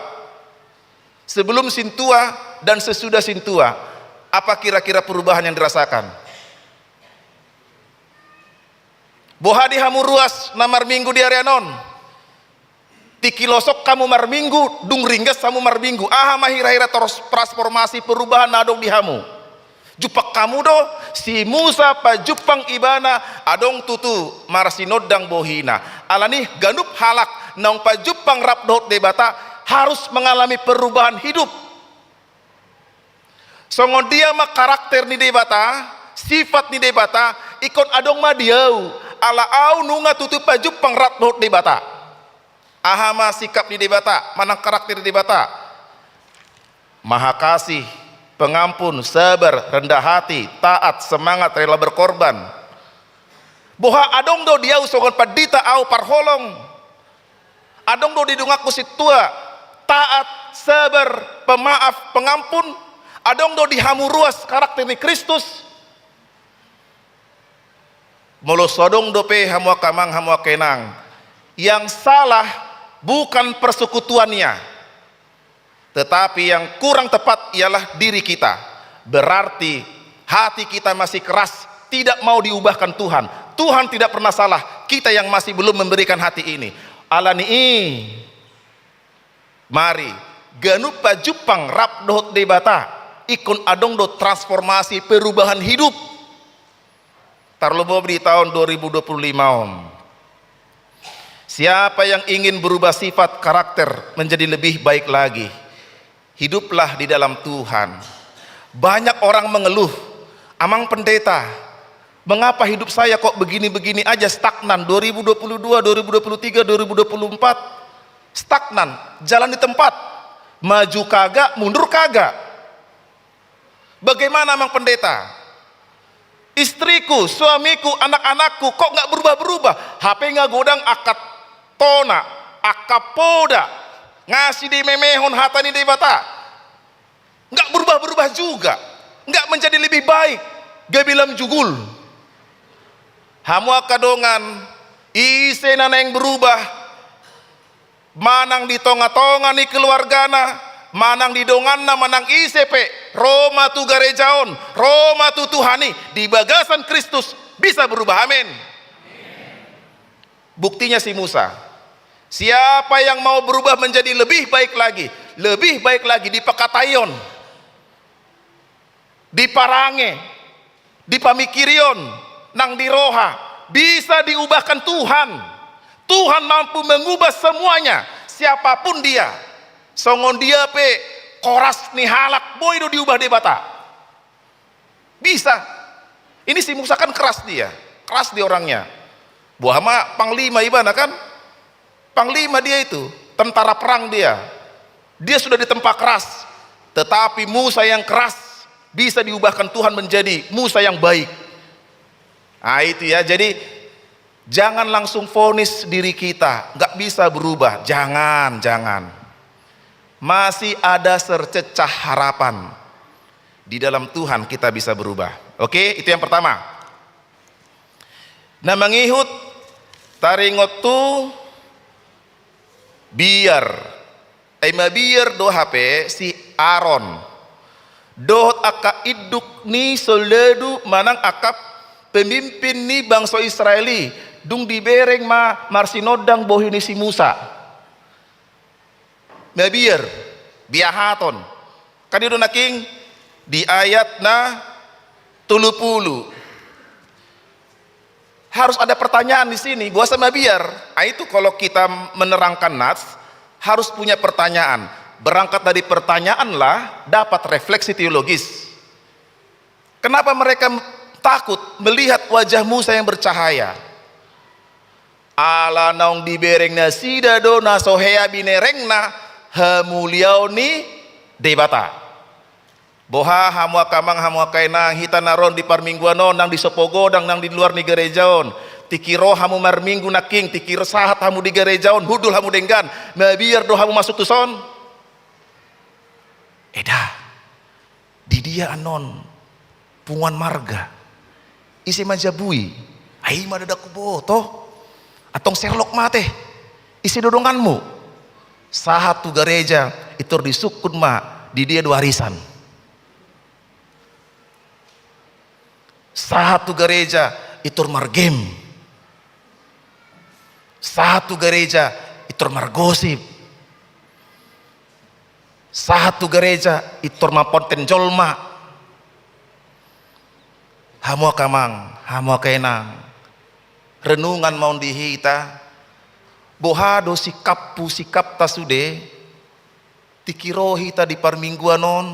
sebelum sintua dan sesudah sintua, apa kira-kira perubahan yang dirasakan? Boha di hamu ruas na marminggu di ari on? Tingki losok hamu marminggu, dung ringgas hamu marminggu, aha ma hira-hira tros-, transformasi perubahan na adong di hamu? Jumpang hamu do, si Musa pajumpang ibana adong tutu marsinondang bohina. Alani ganup halak naung pajumpang rap dohot Debata harus mengalami perubahan hidup. Songon dia ma karakter ni Debata, sifat ni Debata, ingkon adong ma di ahu, ala ahu nunga tutu pajumpang rap dohot Debata. Aha ma sikap ni Debata, manang karakter ni Debata? Maha kasih, pengampun, sabar, rendah hati, taat, semangat, rela berkorban. Boha adong do di ahu songon pandita ahu parholong? Adong do di donganku sintua, taat, sabar, pemaaf, pengampun? Adong do di hamu ruas karakter ni Kristus? Molo so adong dope hamu angka amang, hamu angka inang, yang salah bukan persekutuannya, tetapi yang kurang tepat ialah diri kita. Berarti hati kita masih keras, tidak mau diubahkan Tuhan. Tuhan tidak pernah salah, kita yang masih belum memberikan hati ini. Alani i, mari, ganup pajumpang rap dohot Debata, ingkon adong do transformasi perubahan hidup. Tarlumobi di tahun dua ribu dua puluh lima on. Siapa yang ingin berubah sifat karakter menjadi lebih baik lagi, hiduplah di dalam Tuhan. Banyak orang mengeluh, "Amang Pendeta, mengapa hidup saya kok begini-begini aja, stagnan, dua ribu dua puluh dua, dua ribu dua puluh tiga, dua ribu dua puluh empat, stagnan, jalan di tempat, maju kagak, mundur kagak." Bagaimana, Amang Pendeta? Istriku, suamiku, anak-anakku, kok nggak berubah-berubah? Hape nga godang angka tona, angka poda, nga sidemehon hata ni Debata. Nggak berubah-berubah juga. Nggak menjadi lebih baik. Gabe lam jugul. Hamu angka dongan, ise na naeng berubah, manang di tonga-tonga ni keluargana, manang di donganna, manang ise pe, ro ma tu gareja on, ro ma tu Tuhan i, di bagasan Kristus bisa berubah. Amin. Buktinya si Musa. Siapa yang mau berubah menjadi lebih baik lagi, lebih baik lagi di pangkataion, di parange, di pamikirion, nang di roha, bisa diubahkan Tuhan. Tuhan mampu mengubah semuanya, siapapun dia. Songon dia pe koras ni halak, boi do diubah Debata. Bisa. Ini si Musa kan keras dia, keras dia orangnya. Boha ma panglima ibana kan? Panglima dia itu, tentara perang dia. Dia sudah ditempa keras. Tetapi Musa yang keras bisa diubahkan Tuhan menjadi Musa yang baik. Nah, itu ya. Jadi, jangan langsung vonis diri kita, nggak bisa berubah. Jangan, jangan. Masih ada secercah harapan. Di dalam Tuhan kita bisa berubah. Oke, itu yang pertama. Na mangihut, taringot tu biar. Ai mabiar do hape si Aron dohot angka induk ni soldadu manang angka pemimpin ni bangso Israel i, dung dibereng ma marsinondang bohi ni si Musa. Mabiar, biahaton. Kan i do nangkin di ayat na tolu pulu. Harus ada pertanyaan di sini, boasa mabiar? Ah, itu kalau kita menerangkan nas, harus punya pertanyaan. Berangkat dari pertanyaanlah dapat refleksi teologis. Kenapa mereka takut melihat wajah Musa yang bercahaya? Ala naung dibereng nasida do na so hea binerengna hamuliaon ni Debata. Boha hamu angka amang, hamu angka inang, hita na ro di parmingguan on, nang di sopo godang, nang di luar ni gareja on. Tingki ro hamu marminggu nangkin, tingki ro sahat hamu di gareja on, hundul hamu denggan, mabiar do hamu masuk tuson? Eda. Di dia annon punguan marga? Ise ma jabu i? Ai ma ndada huboto. Antong serlok mate. Ise do donganmu? Sahat tu gareja, intor disungkun ma di dia do arisan. Sahat tu gareja, intor margame. Sahat tu gareja, intor margosip. Sahat tu gareja, intor mamponten jolma. Hamu angka amang, hamu angka inang, renungan ma on di hita. Boha do sikaphu, sikapta sude? Tingki ro hita di parmingguan on,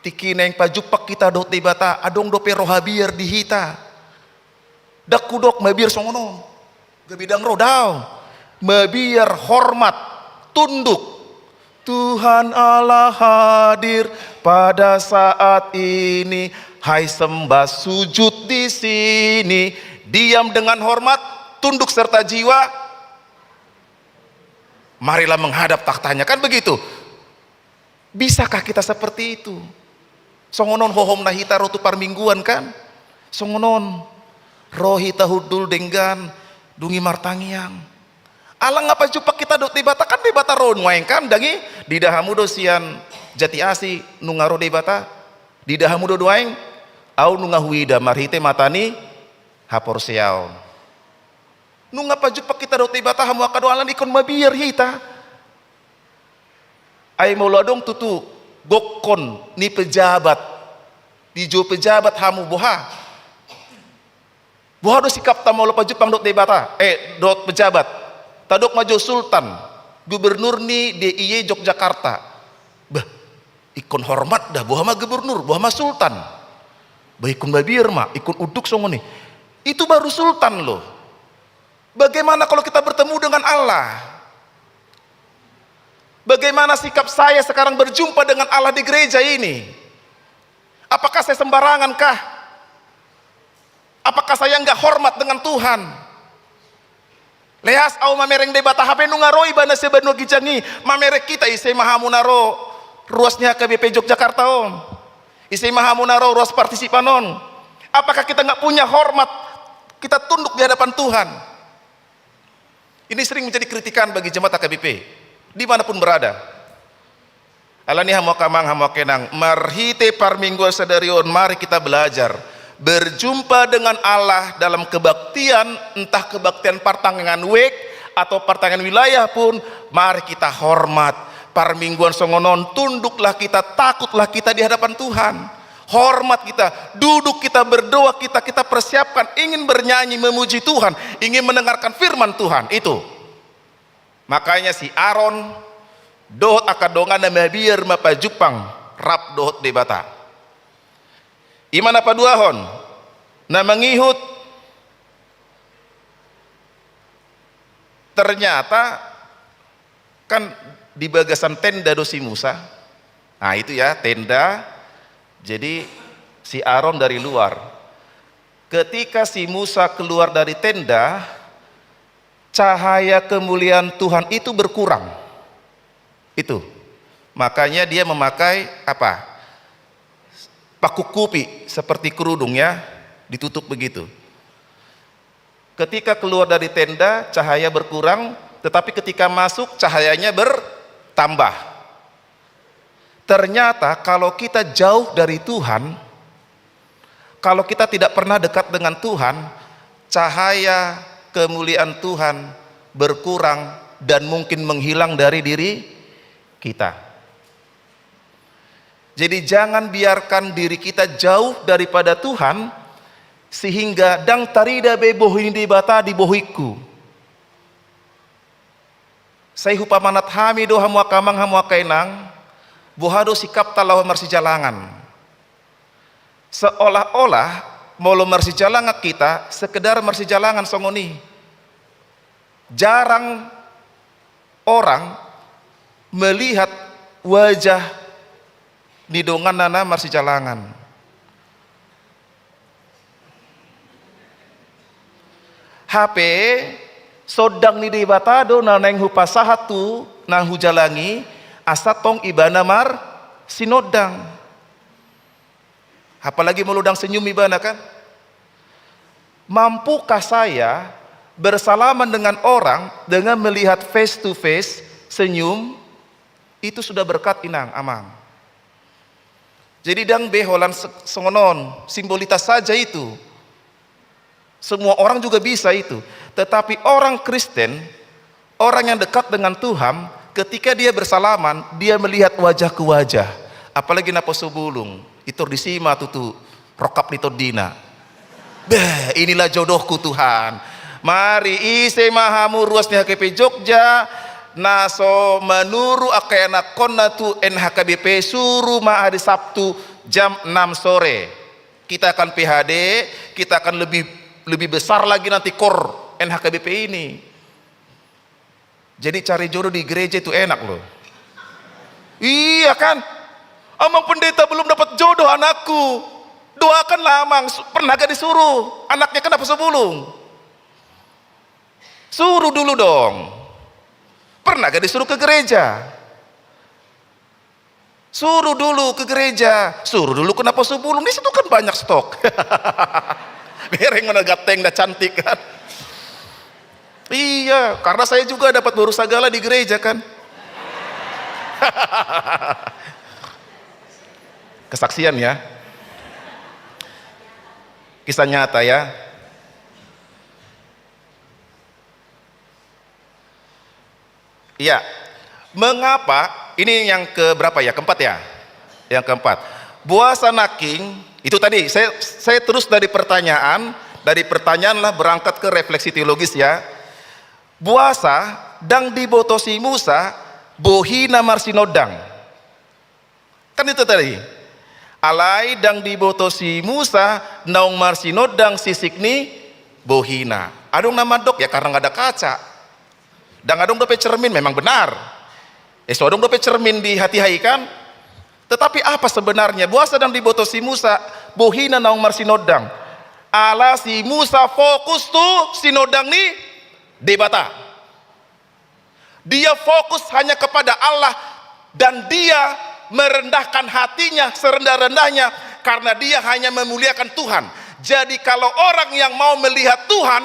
tingki naeng pajumpang hita dohot Debata, adong dope roha biar di hita? Ndang hudok mabiar songon on. Gabe ndang ro, daong. Mabiar hormat, tunduk. Tuhan Allah hadir pada saat ini, hai sembah sujud di sini. Diam dengan hormat, tunduk serta jiwa, marilah menghadap takhta-Nya, kan begitu? Bisakah kita seperti itu? Songon on hohom na hita ro tu parmingguan, kan? Songon on ro hita hundul denggan, dung i martangiang. Ala nunga pajumpang hita dohot Debata, kan Debata ro nuaeng, kan? Ndang i, diida hamu do sian Jati Asi nunga ro Debata? Diida hamu do nuaeng? Au nunga huida marhite mata ni haporseaon. Nunga pajumpang hita dohot Debata, hamu angka amang, ala ni ingkon mabiar hita. Ai molo adong tutu gokkon ni pejabat, dijou pejabat hamu, boha? Boha do sikapta molo pajumpang dohot Debata, eh, dohot pejabat? Tadok ma jo sultan, gubernur ni D I Y Yogyakarta. Bah, ingkon hormat da, boha ma gubernur, boha ma sultan? Bah, ingkon mabiar ma, ingkon unduk songon i. Itu baru sultan, loh. Bagaimana kalau kita bertemu dengan Allah? Bagaimana sikap saya sekarang berjumpa dengan Allah di gereja ini? Apakah saya sembarangan kah? Apakah saya nggak hormat dengan Tuhan? Leas au mamereng Debata, hape nunga ro Ibana sian banua ginjang i mamereng hita. Ise ma hamu na ro ruas ni H K B P Yogyakarta on? Ise ma hamu na ro ruas partisipan on? Apakah kita nggak punya hormat? Kita tunduk di hadapan Tuhan? Ini sering menjadi kritikan bagi jemaat H K B P, di mana pun berada. Alani i hamu angka amang, hamu angka inang, marhite parmingguan sadari on, mari kita belajar berjumpa dengan Allah dalam kebaktian, entah kebaktian partangiangan wijk atau partangiangan wilayah pun, mari kita hormat. Parmingguan songon on, tunduklah kita, takutlah kita di hadapan Tuhan. Hormat kita, duduk kita, berdoa kita, kita persiapkan, ingin bernyanyi, memuji Tuhan, ingin mendengarkan firman Tuhan. Itu. Makanya si Aron dohot angka donganna mabiar ma pajumpang rap dohot Debata. I ma na paduahon, na mangihut, ternyata kan di bagasan tenda do si Musa. Nah, itu ya, tenda. Jadi si Aron dari luar. Ketika si Musa keluar dari tenda, cahaya kemuliaan Tuhan itu berkurang. Itu. Makanya dia memakai apa? Pakukupi seperti kerudung ya, ditutup begitu. Ketika keluar dari tenda, cahaya berkurang, tetapi ketika masuk, cahayanya bertambah. Ternyata kalau kita jauh dari Tuhan, kalau kita tidak pernah dekat dengan Tuhan, cahaya kemuliaan Tuhan berkurang dan mungkin menghilang dari diri kita. Jadi jangan biarkan diri kita jauh daripada Tuhan, sehingga ndang tarida be bohi ni Debata di bohingku. Sai hupamanat hami do hamu angka amang, hamu angka inang, boha do sikapta laho marsijalangan. Seolah-olah molo marsijalangan kita, sekedar marsijalangan songon i. Jarang orang melihat wajah ni donganna na marsijalangan. Hape, sondang ni Debata do na naeng hupasahat tu na hujalangi, asa tong ibana marsinondang. Apalagi molo ndang senyum ibana kan. Mampukah saya bersalaman dengan orang dengan melihat face to face, senyum, itu sudah berkat inang, amang. Jadi ndang be holan se-, songon on, simbolitas saja itu. Semua orang juga bisa itu. Tetapi orang Kristen, orang yang dekat dengan Tuhan, ketika dia bersalaman, dia melihat wajah ke wajah. Apalagi naposo bulung, itor disi ma tutu rongkap ni tondina. Beh, inilah jodohku Tuhan. Mari, ise ma hamu ruas ni H K B P Jogja, na so manuru angka ianakhonna tu N H K B P, suru ma hari Sabtu jam enam sore. Kita akan P H D, kita akan lebih, lebih besar lagi nanti kor N H K B P ini. Jadi cari jodoh di gereja itu enak loh. Iya kan? Amang pendeta, belum dapat jodoh anakku. Doakanlah amang, su-, pernah gak disuruh? Anaknya kan naposo bulung. Suruh dulu dong. Pernah gak disuruh ke gereja? Suruh dulu ke gereja, suruh dulu ke naposo bulung. Di situ kan banyak stok. Bereng mana ganteng dan cantik kan. Iya, karena saya juga dapat baru sagala di gereja kan. Kesaksian ya. Kisah nyata ya. Iya. Mengapa? Ini yang keberapa ya? Keempat ya? Yang keempat. Boasa nangkin, itu tadi, saya, saya terus dari pertanyaan, dari pertanyaan lah berangkat ke refleksi teologis ya. Boasa, ndang diboto si Musa, bohina marsinondang. Kan itu tadi. Alai ndang diboto si Musa naung marsinondang sisik ni bohina. Adong na mandok, ya karena nggak ada kaca. Ndang adong dope cermin, memang benar. Eh, so adong dope cermin di hatiha i kan? Tetapi apa sebenarnya? Boasa ndang diboto si Musa bohina naung marsinondang? Ala si Musa fokus tu sinondang ni Debata. Dia fokus hanya kepada Allah dan dia merendahkan hatinya serendah-rendahnya karena dia hanya memuliakan Tuhan. Jadi kalau orang yang mau melihat Tuhan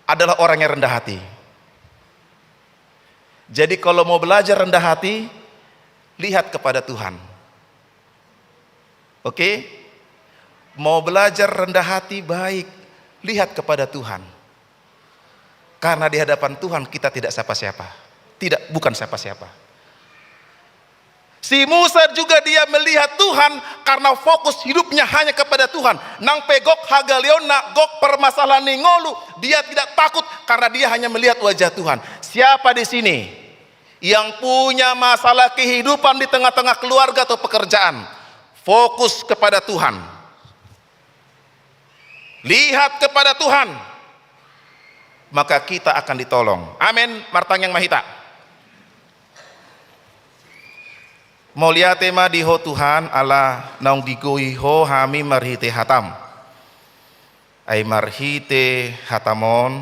adalah orang yang rendah hati. Jadi, kalau mau belajar rendah hati, lihat kepada Tuhan. Oke? Mau belajar rendah hati, baik, lihat kepada Tuhan. Karena di hadapan Tuhan kita tidak siapa-siapa. Tidak, bukan siapa-siapa. Si Musa juga dia melihat Tuhan karena fokus hidupnya hanya kepada Tuhan. Nang pe gok hagaleonna, gok permasalahan ni ngolu, dia tidak takut karena dia hanya melihat wajah Tuhan. Siapa di sini yang punya masalah kehidupan di tengah-tengah keluarga atau pekerjaan? Fokus kepada Tuhan. Lihat kepada Tuhan, maka kita akan ditolong. Amin. Martangiang ma hita. Mauliate ma di Ho Tuhan, ala naung digohi Ho hami marhite hataM. Ai marhite hataM on,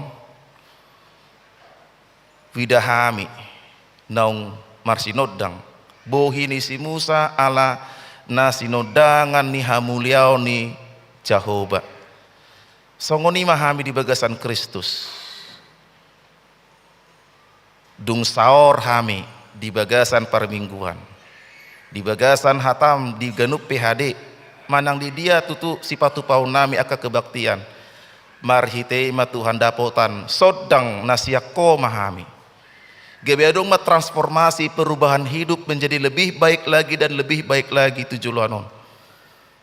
huida hami naung marsinondang bohi ni si Musa ala na sinondangan ni hamuliaon ni Jahowa. Songon i ma hami di bagasan Kristus. Dung saor hami di bagasan parmingguan, di bagasan hataM, di ganup P H D, manang di dia tutu sipatupaonnami angka kebaktian, marhite i ma Tuhan dapotan sondang na sian Ho ma hami. Gabe adong ma transformasi, perubahan hidup menjadi lebih baik lagi dan lebih baik lagi tu joloan on.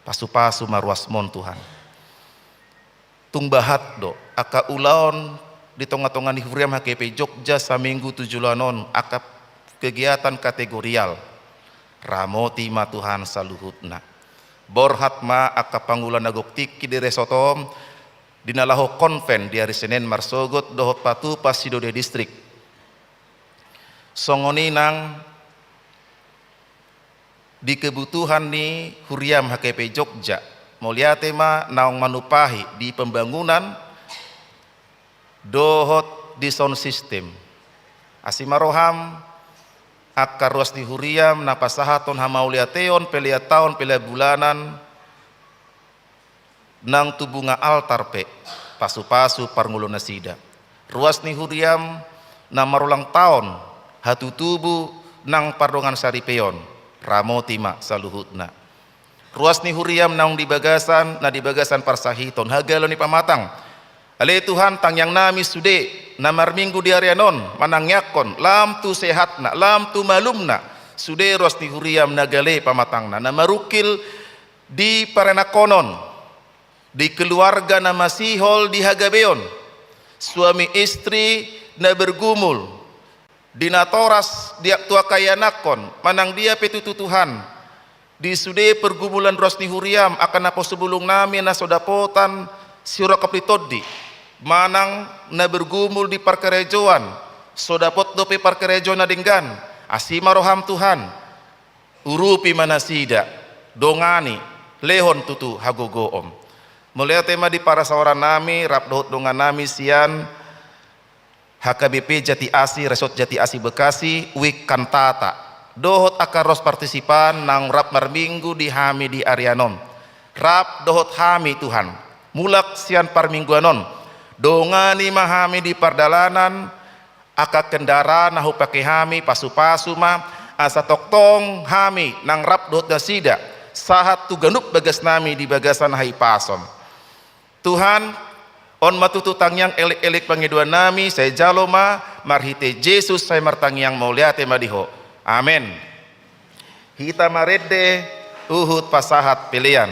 Pasupasu ma ruasMon, Tuhan. Tung bahat do angka ulaon di tongatonga ni huriaM H K P Jogja saminggu tu joloan on, angka kegiatan kategorial. Ramoti ma Tuhan saluhutna. Borhat ma angka pangula na gok tingki di resort on, di na laho konven di ari Senen marsogot dohot patupa sidodai distrik. Songon i nang di kebutuhan ni huriaM H K P Jogja, mauliate ma naung manumpahi di pembangunan dohot di sound system. Asi ma rohaM, angka ruas ni huriaM na pasahathon hamauliateon, pelean taon, pelean bulanan, nang tu bunga altar pe, pasupasu parngoluon nasida. Ruas ni huriaM na marulang taon, hatutubu nang pardongansaripeon, ramoti ma saluhutna. Ruas ni huriaM naung di bagasan, na di bagasan parsahiton, hagaleon ni pamatang. Ale Tuhan, tangiangnami sude na marminggu di arian on manangiangkon, lam tu sehatna, lam tu malumna, sude ruas ni huriaM na gale pamatangna, na marungkil di paranakhonon, di keluarga na masihol di hagabeon, suami istri na bergumul, di natoras di tu angka ianakhon, manang dia pe tutu Tuhan, di sude pergumulan ruas ni huriaM, angka naposobulungnami na so dapotan siurangkap ni tondi, manang na bergumul di parkarejoan, so dapot dope parkarejoan na denggan, asi ma rohaM Tuhan. Urupi ma nasida, dongani, lehon tutu hagogoon. Mauliate ma di parasaorannami rap dohot dongannami sian H K B P Jati Asih, Resort Jati Asih Bekasi, Wik Kantata, dohot angka ruas partisipan naung rap marminggu di hami di arian on. Rap dohot hami Tuhan, mulak sian parmingguan on, dongani ma hami di pardalanan, angka kendaraan na hupake hami, pasupasu ma, asa tongtong hami nang rap dohot nasida, sahat tu ganup bagasnami di bagasan hahipason. Tuhan, on ma tutu tangiang elek-elek pangidoannami, sai jalo ma, marhite Jesus sai martangiang, mauliate ma di Ho. Amen. Hita marende, huhut pasahat pelean.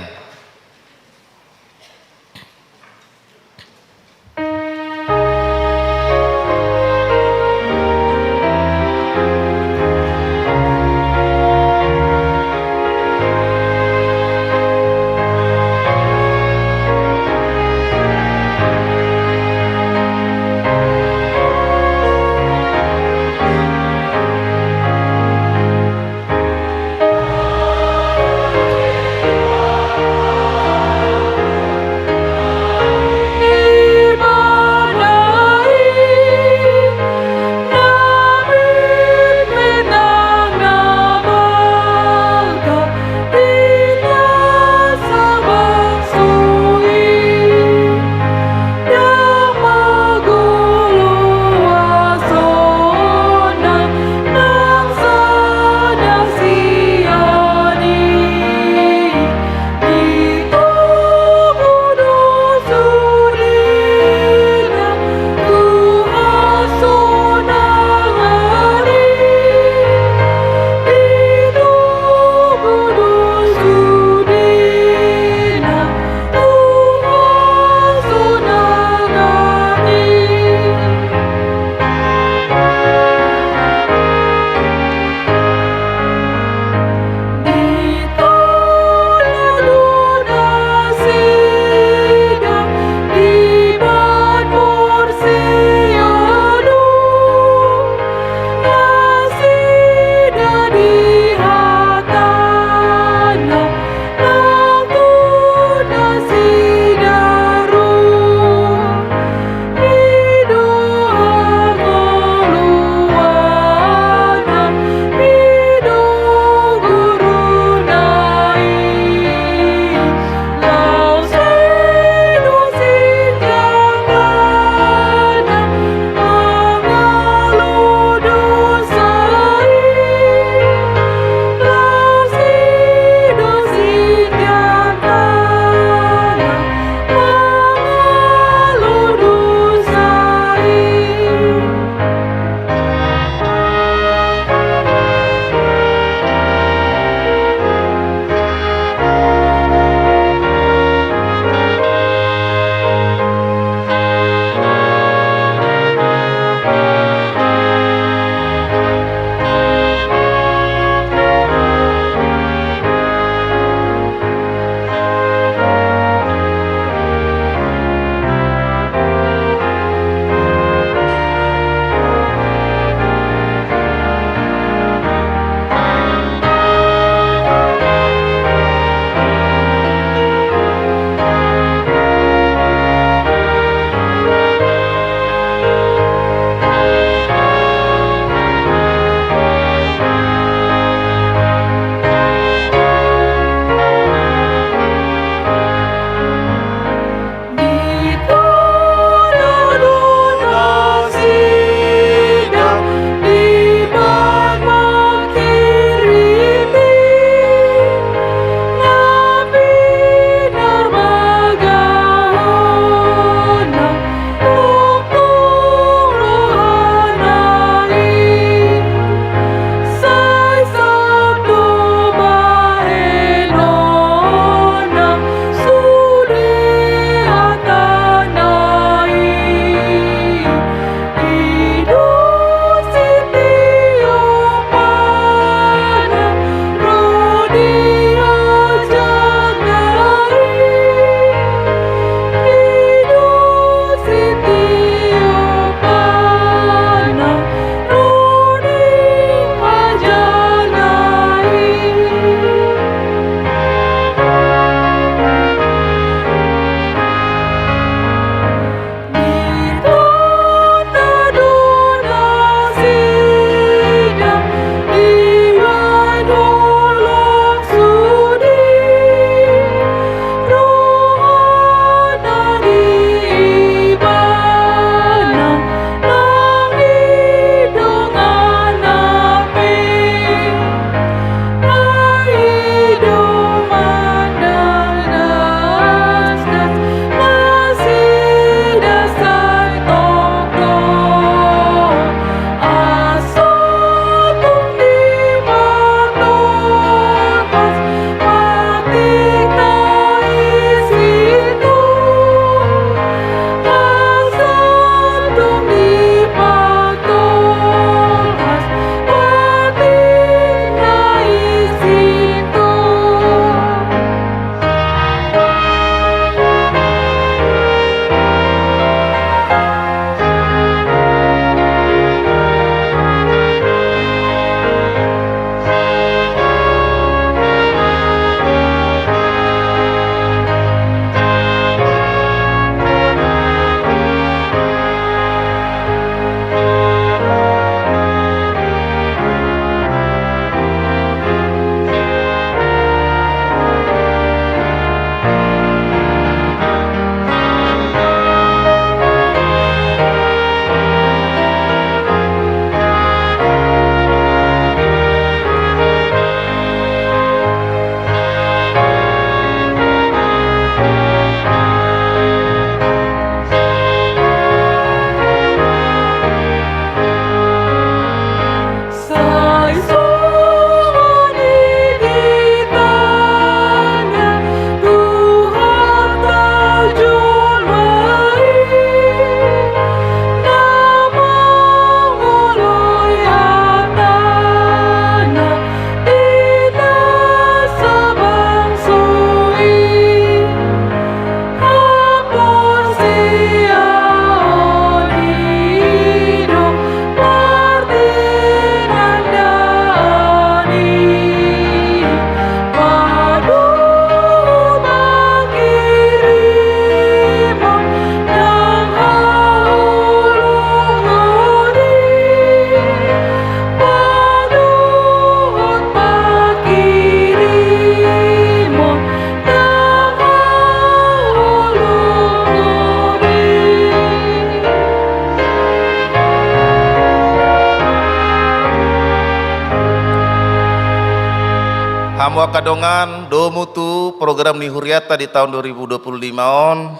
Dongan, domu tu program ni huriata di taon dua ribu dua puluh lima on,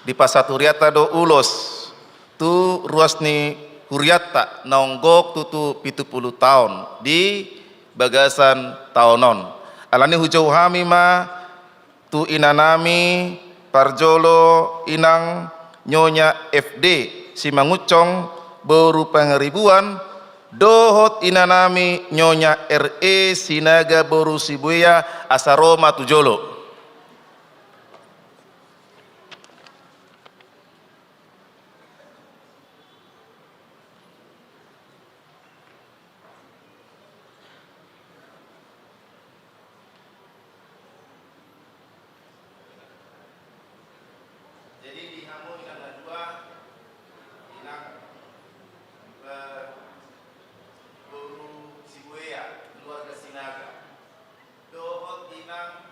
dipasahat huriata do ulos tu ruas ni huriata naung gok tutu pitu pulu taon di bagasan taon on. Alani hujou hami ma tu inanami parjolo inang Nyonya F D Simangunsong boru Pangaribuan, dohot inanami Nyonya R E Sinaga boru Sibuea, asa ro ma tu jolo. Jadi di hamu inang na dua, inang, eh, boru Sibuea, keluarga Sinaga. Dohot inang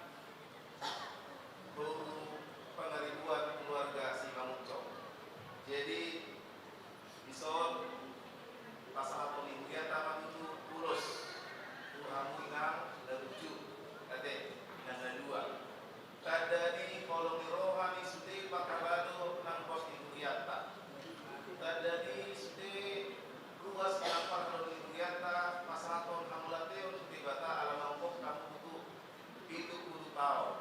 boru Pangaribuan, keluarga Simangunsong. Jadi dison pasahathon ni huriata ma tutu ulos tu hamu inang na burju, ate, inang na dua. Tanda ni holong ni roha ni sude parhalado nang pos ni huriata. Tanda ni sude ruas nang parhalado ni huriata pasahathon hamauliateon tu Debata ala naung gok hamu tutu pitu pulu taon.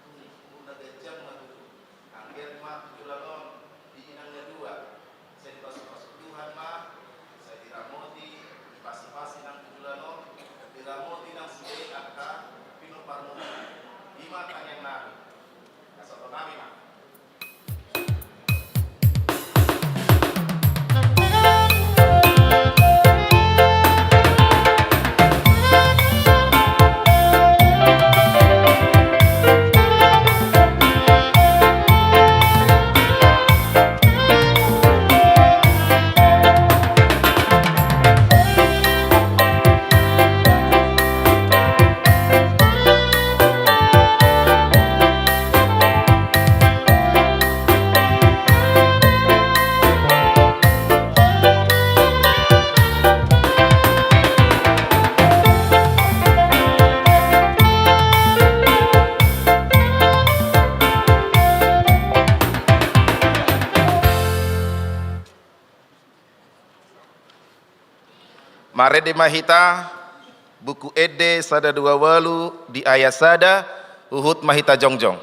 Umur na ganjang ma tutu. Anggiat ma tu joloan on di inang na dua sai dipasupasu Tuhan ma, sai diramoti, dipasipasi nang tu joloan on, diramoti nang sude angka pinomparmuna. I ma tangiang nami. Kasonton nami ma. Marende ma hita, Buku Ende sada dua ualu di ayat sada, huhut ma hita jongjong.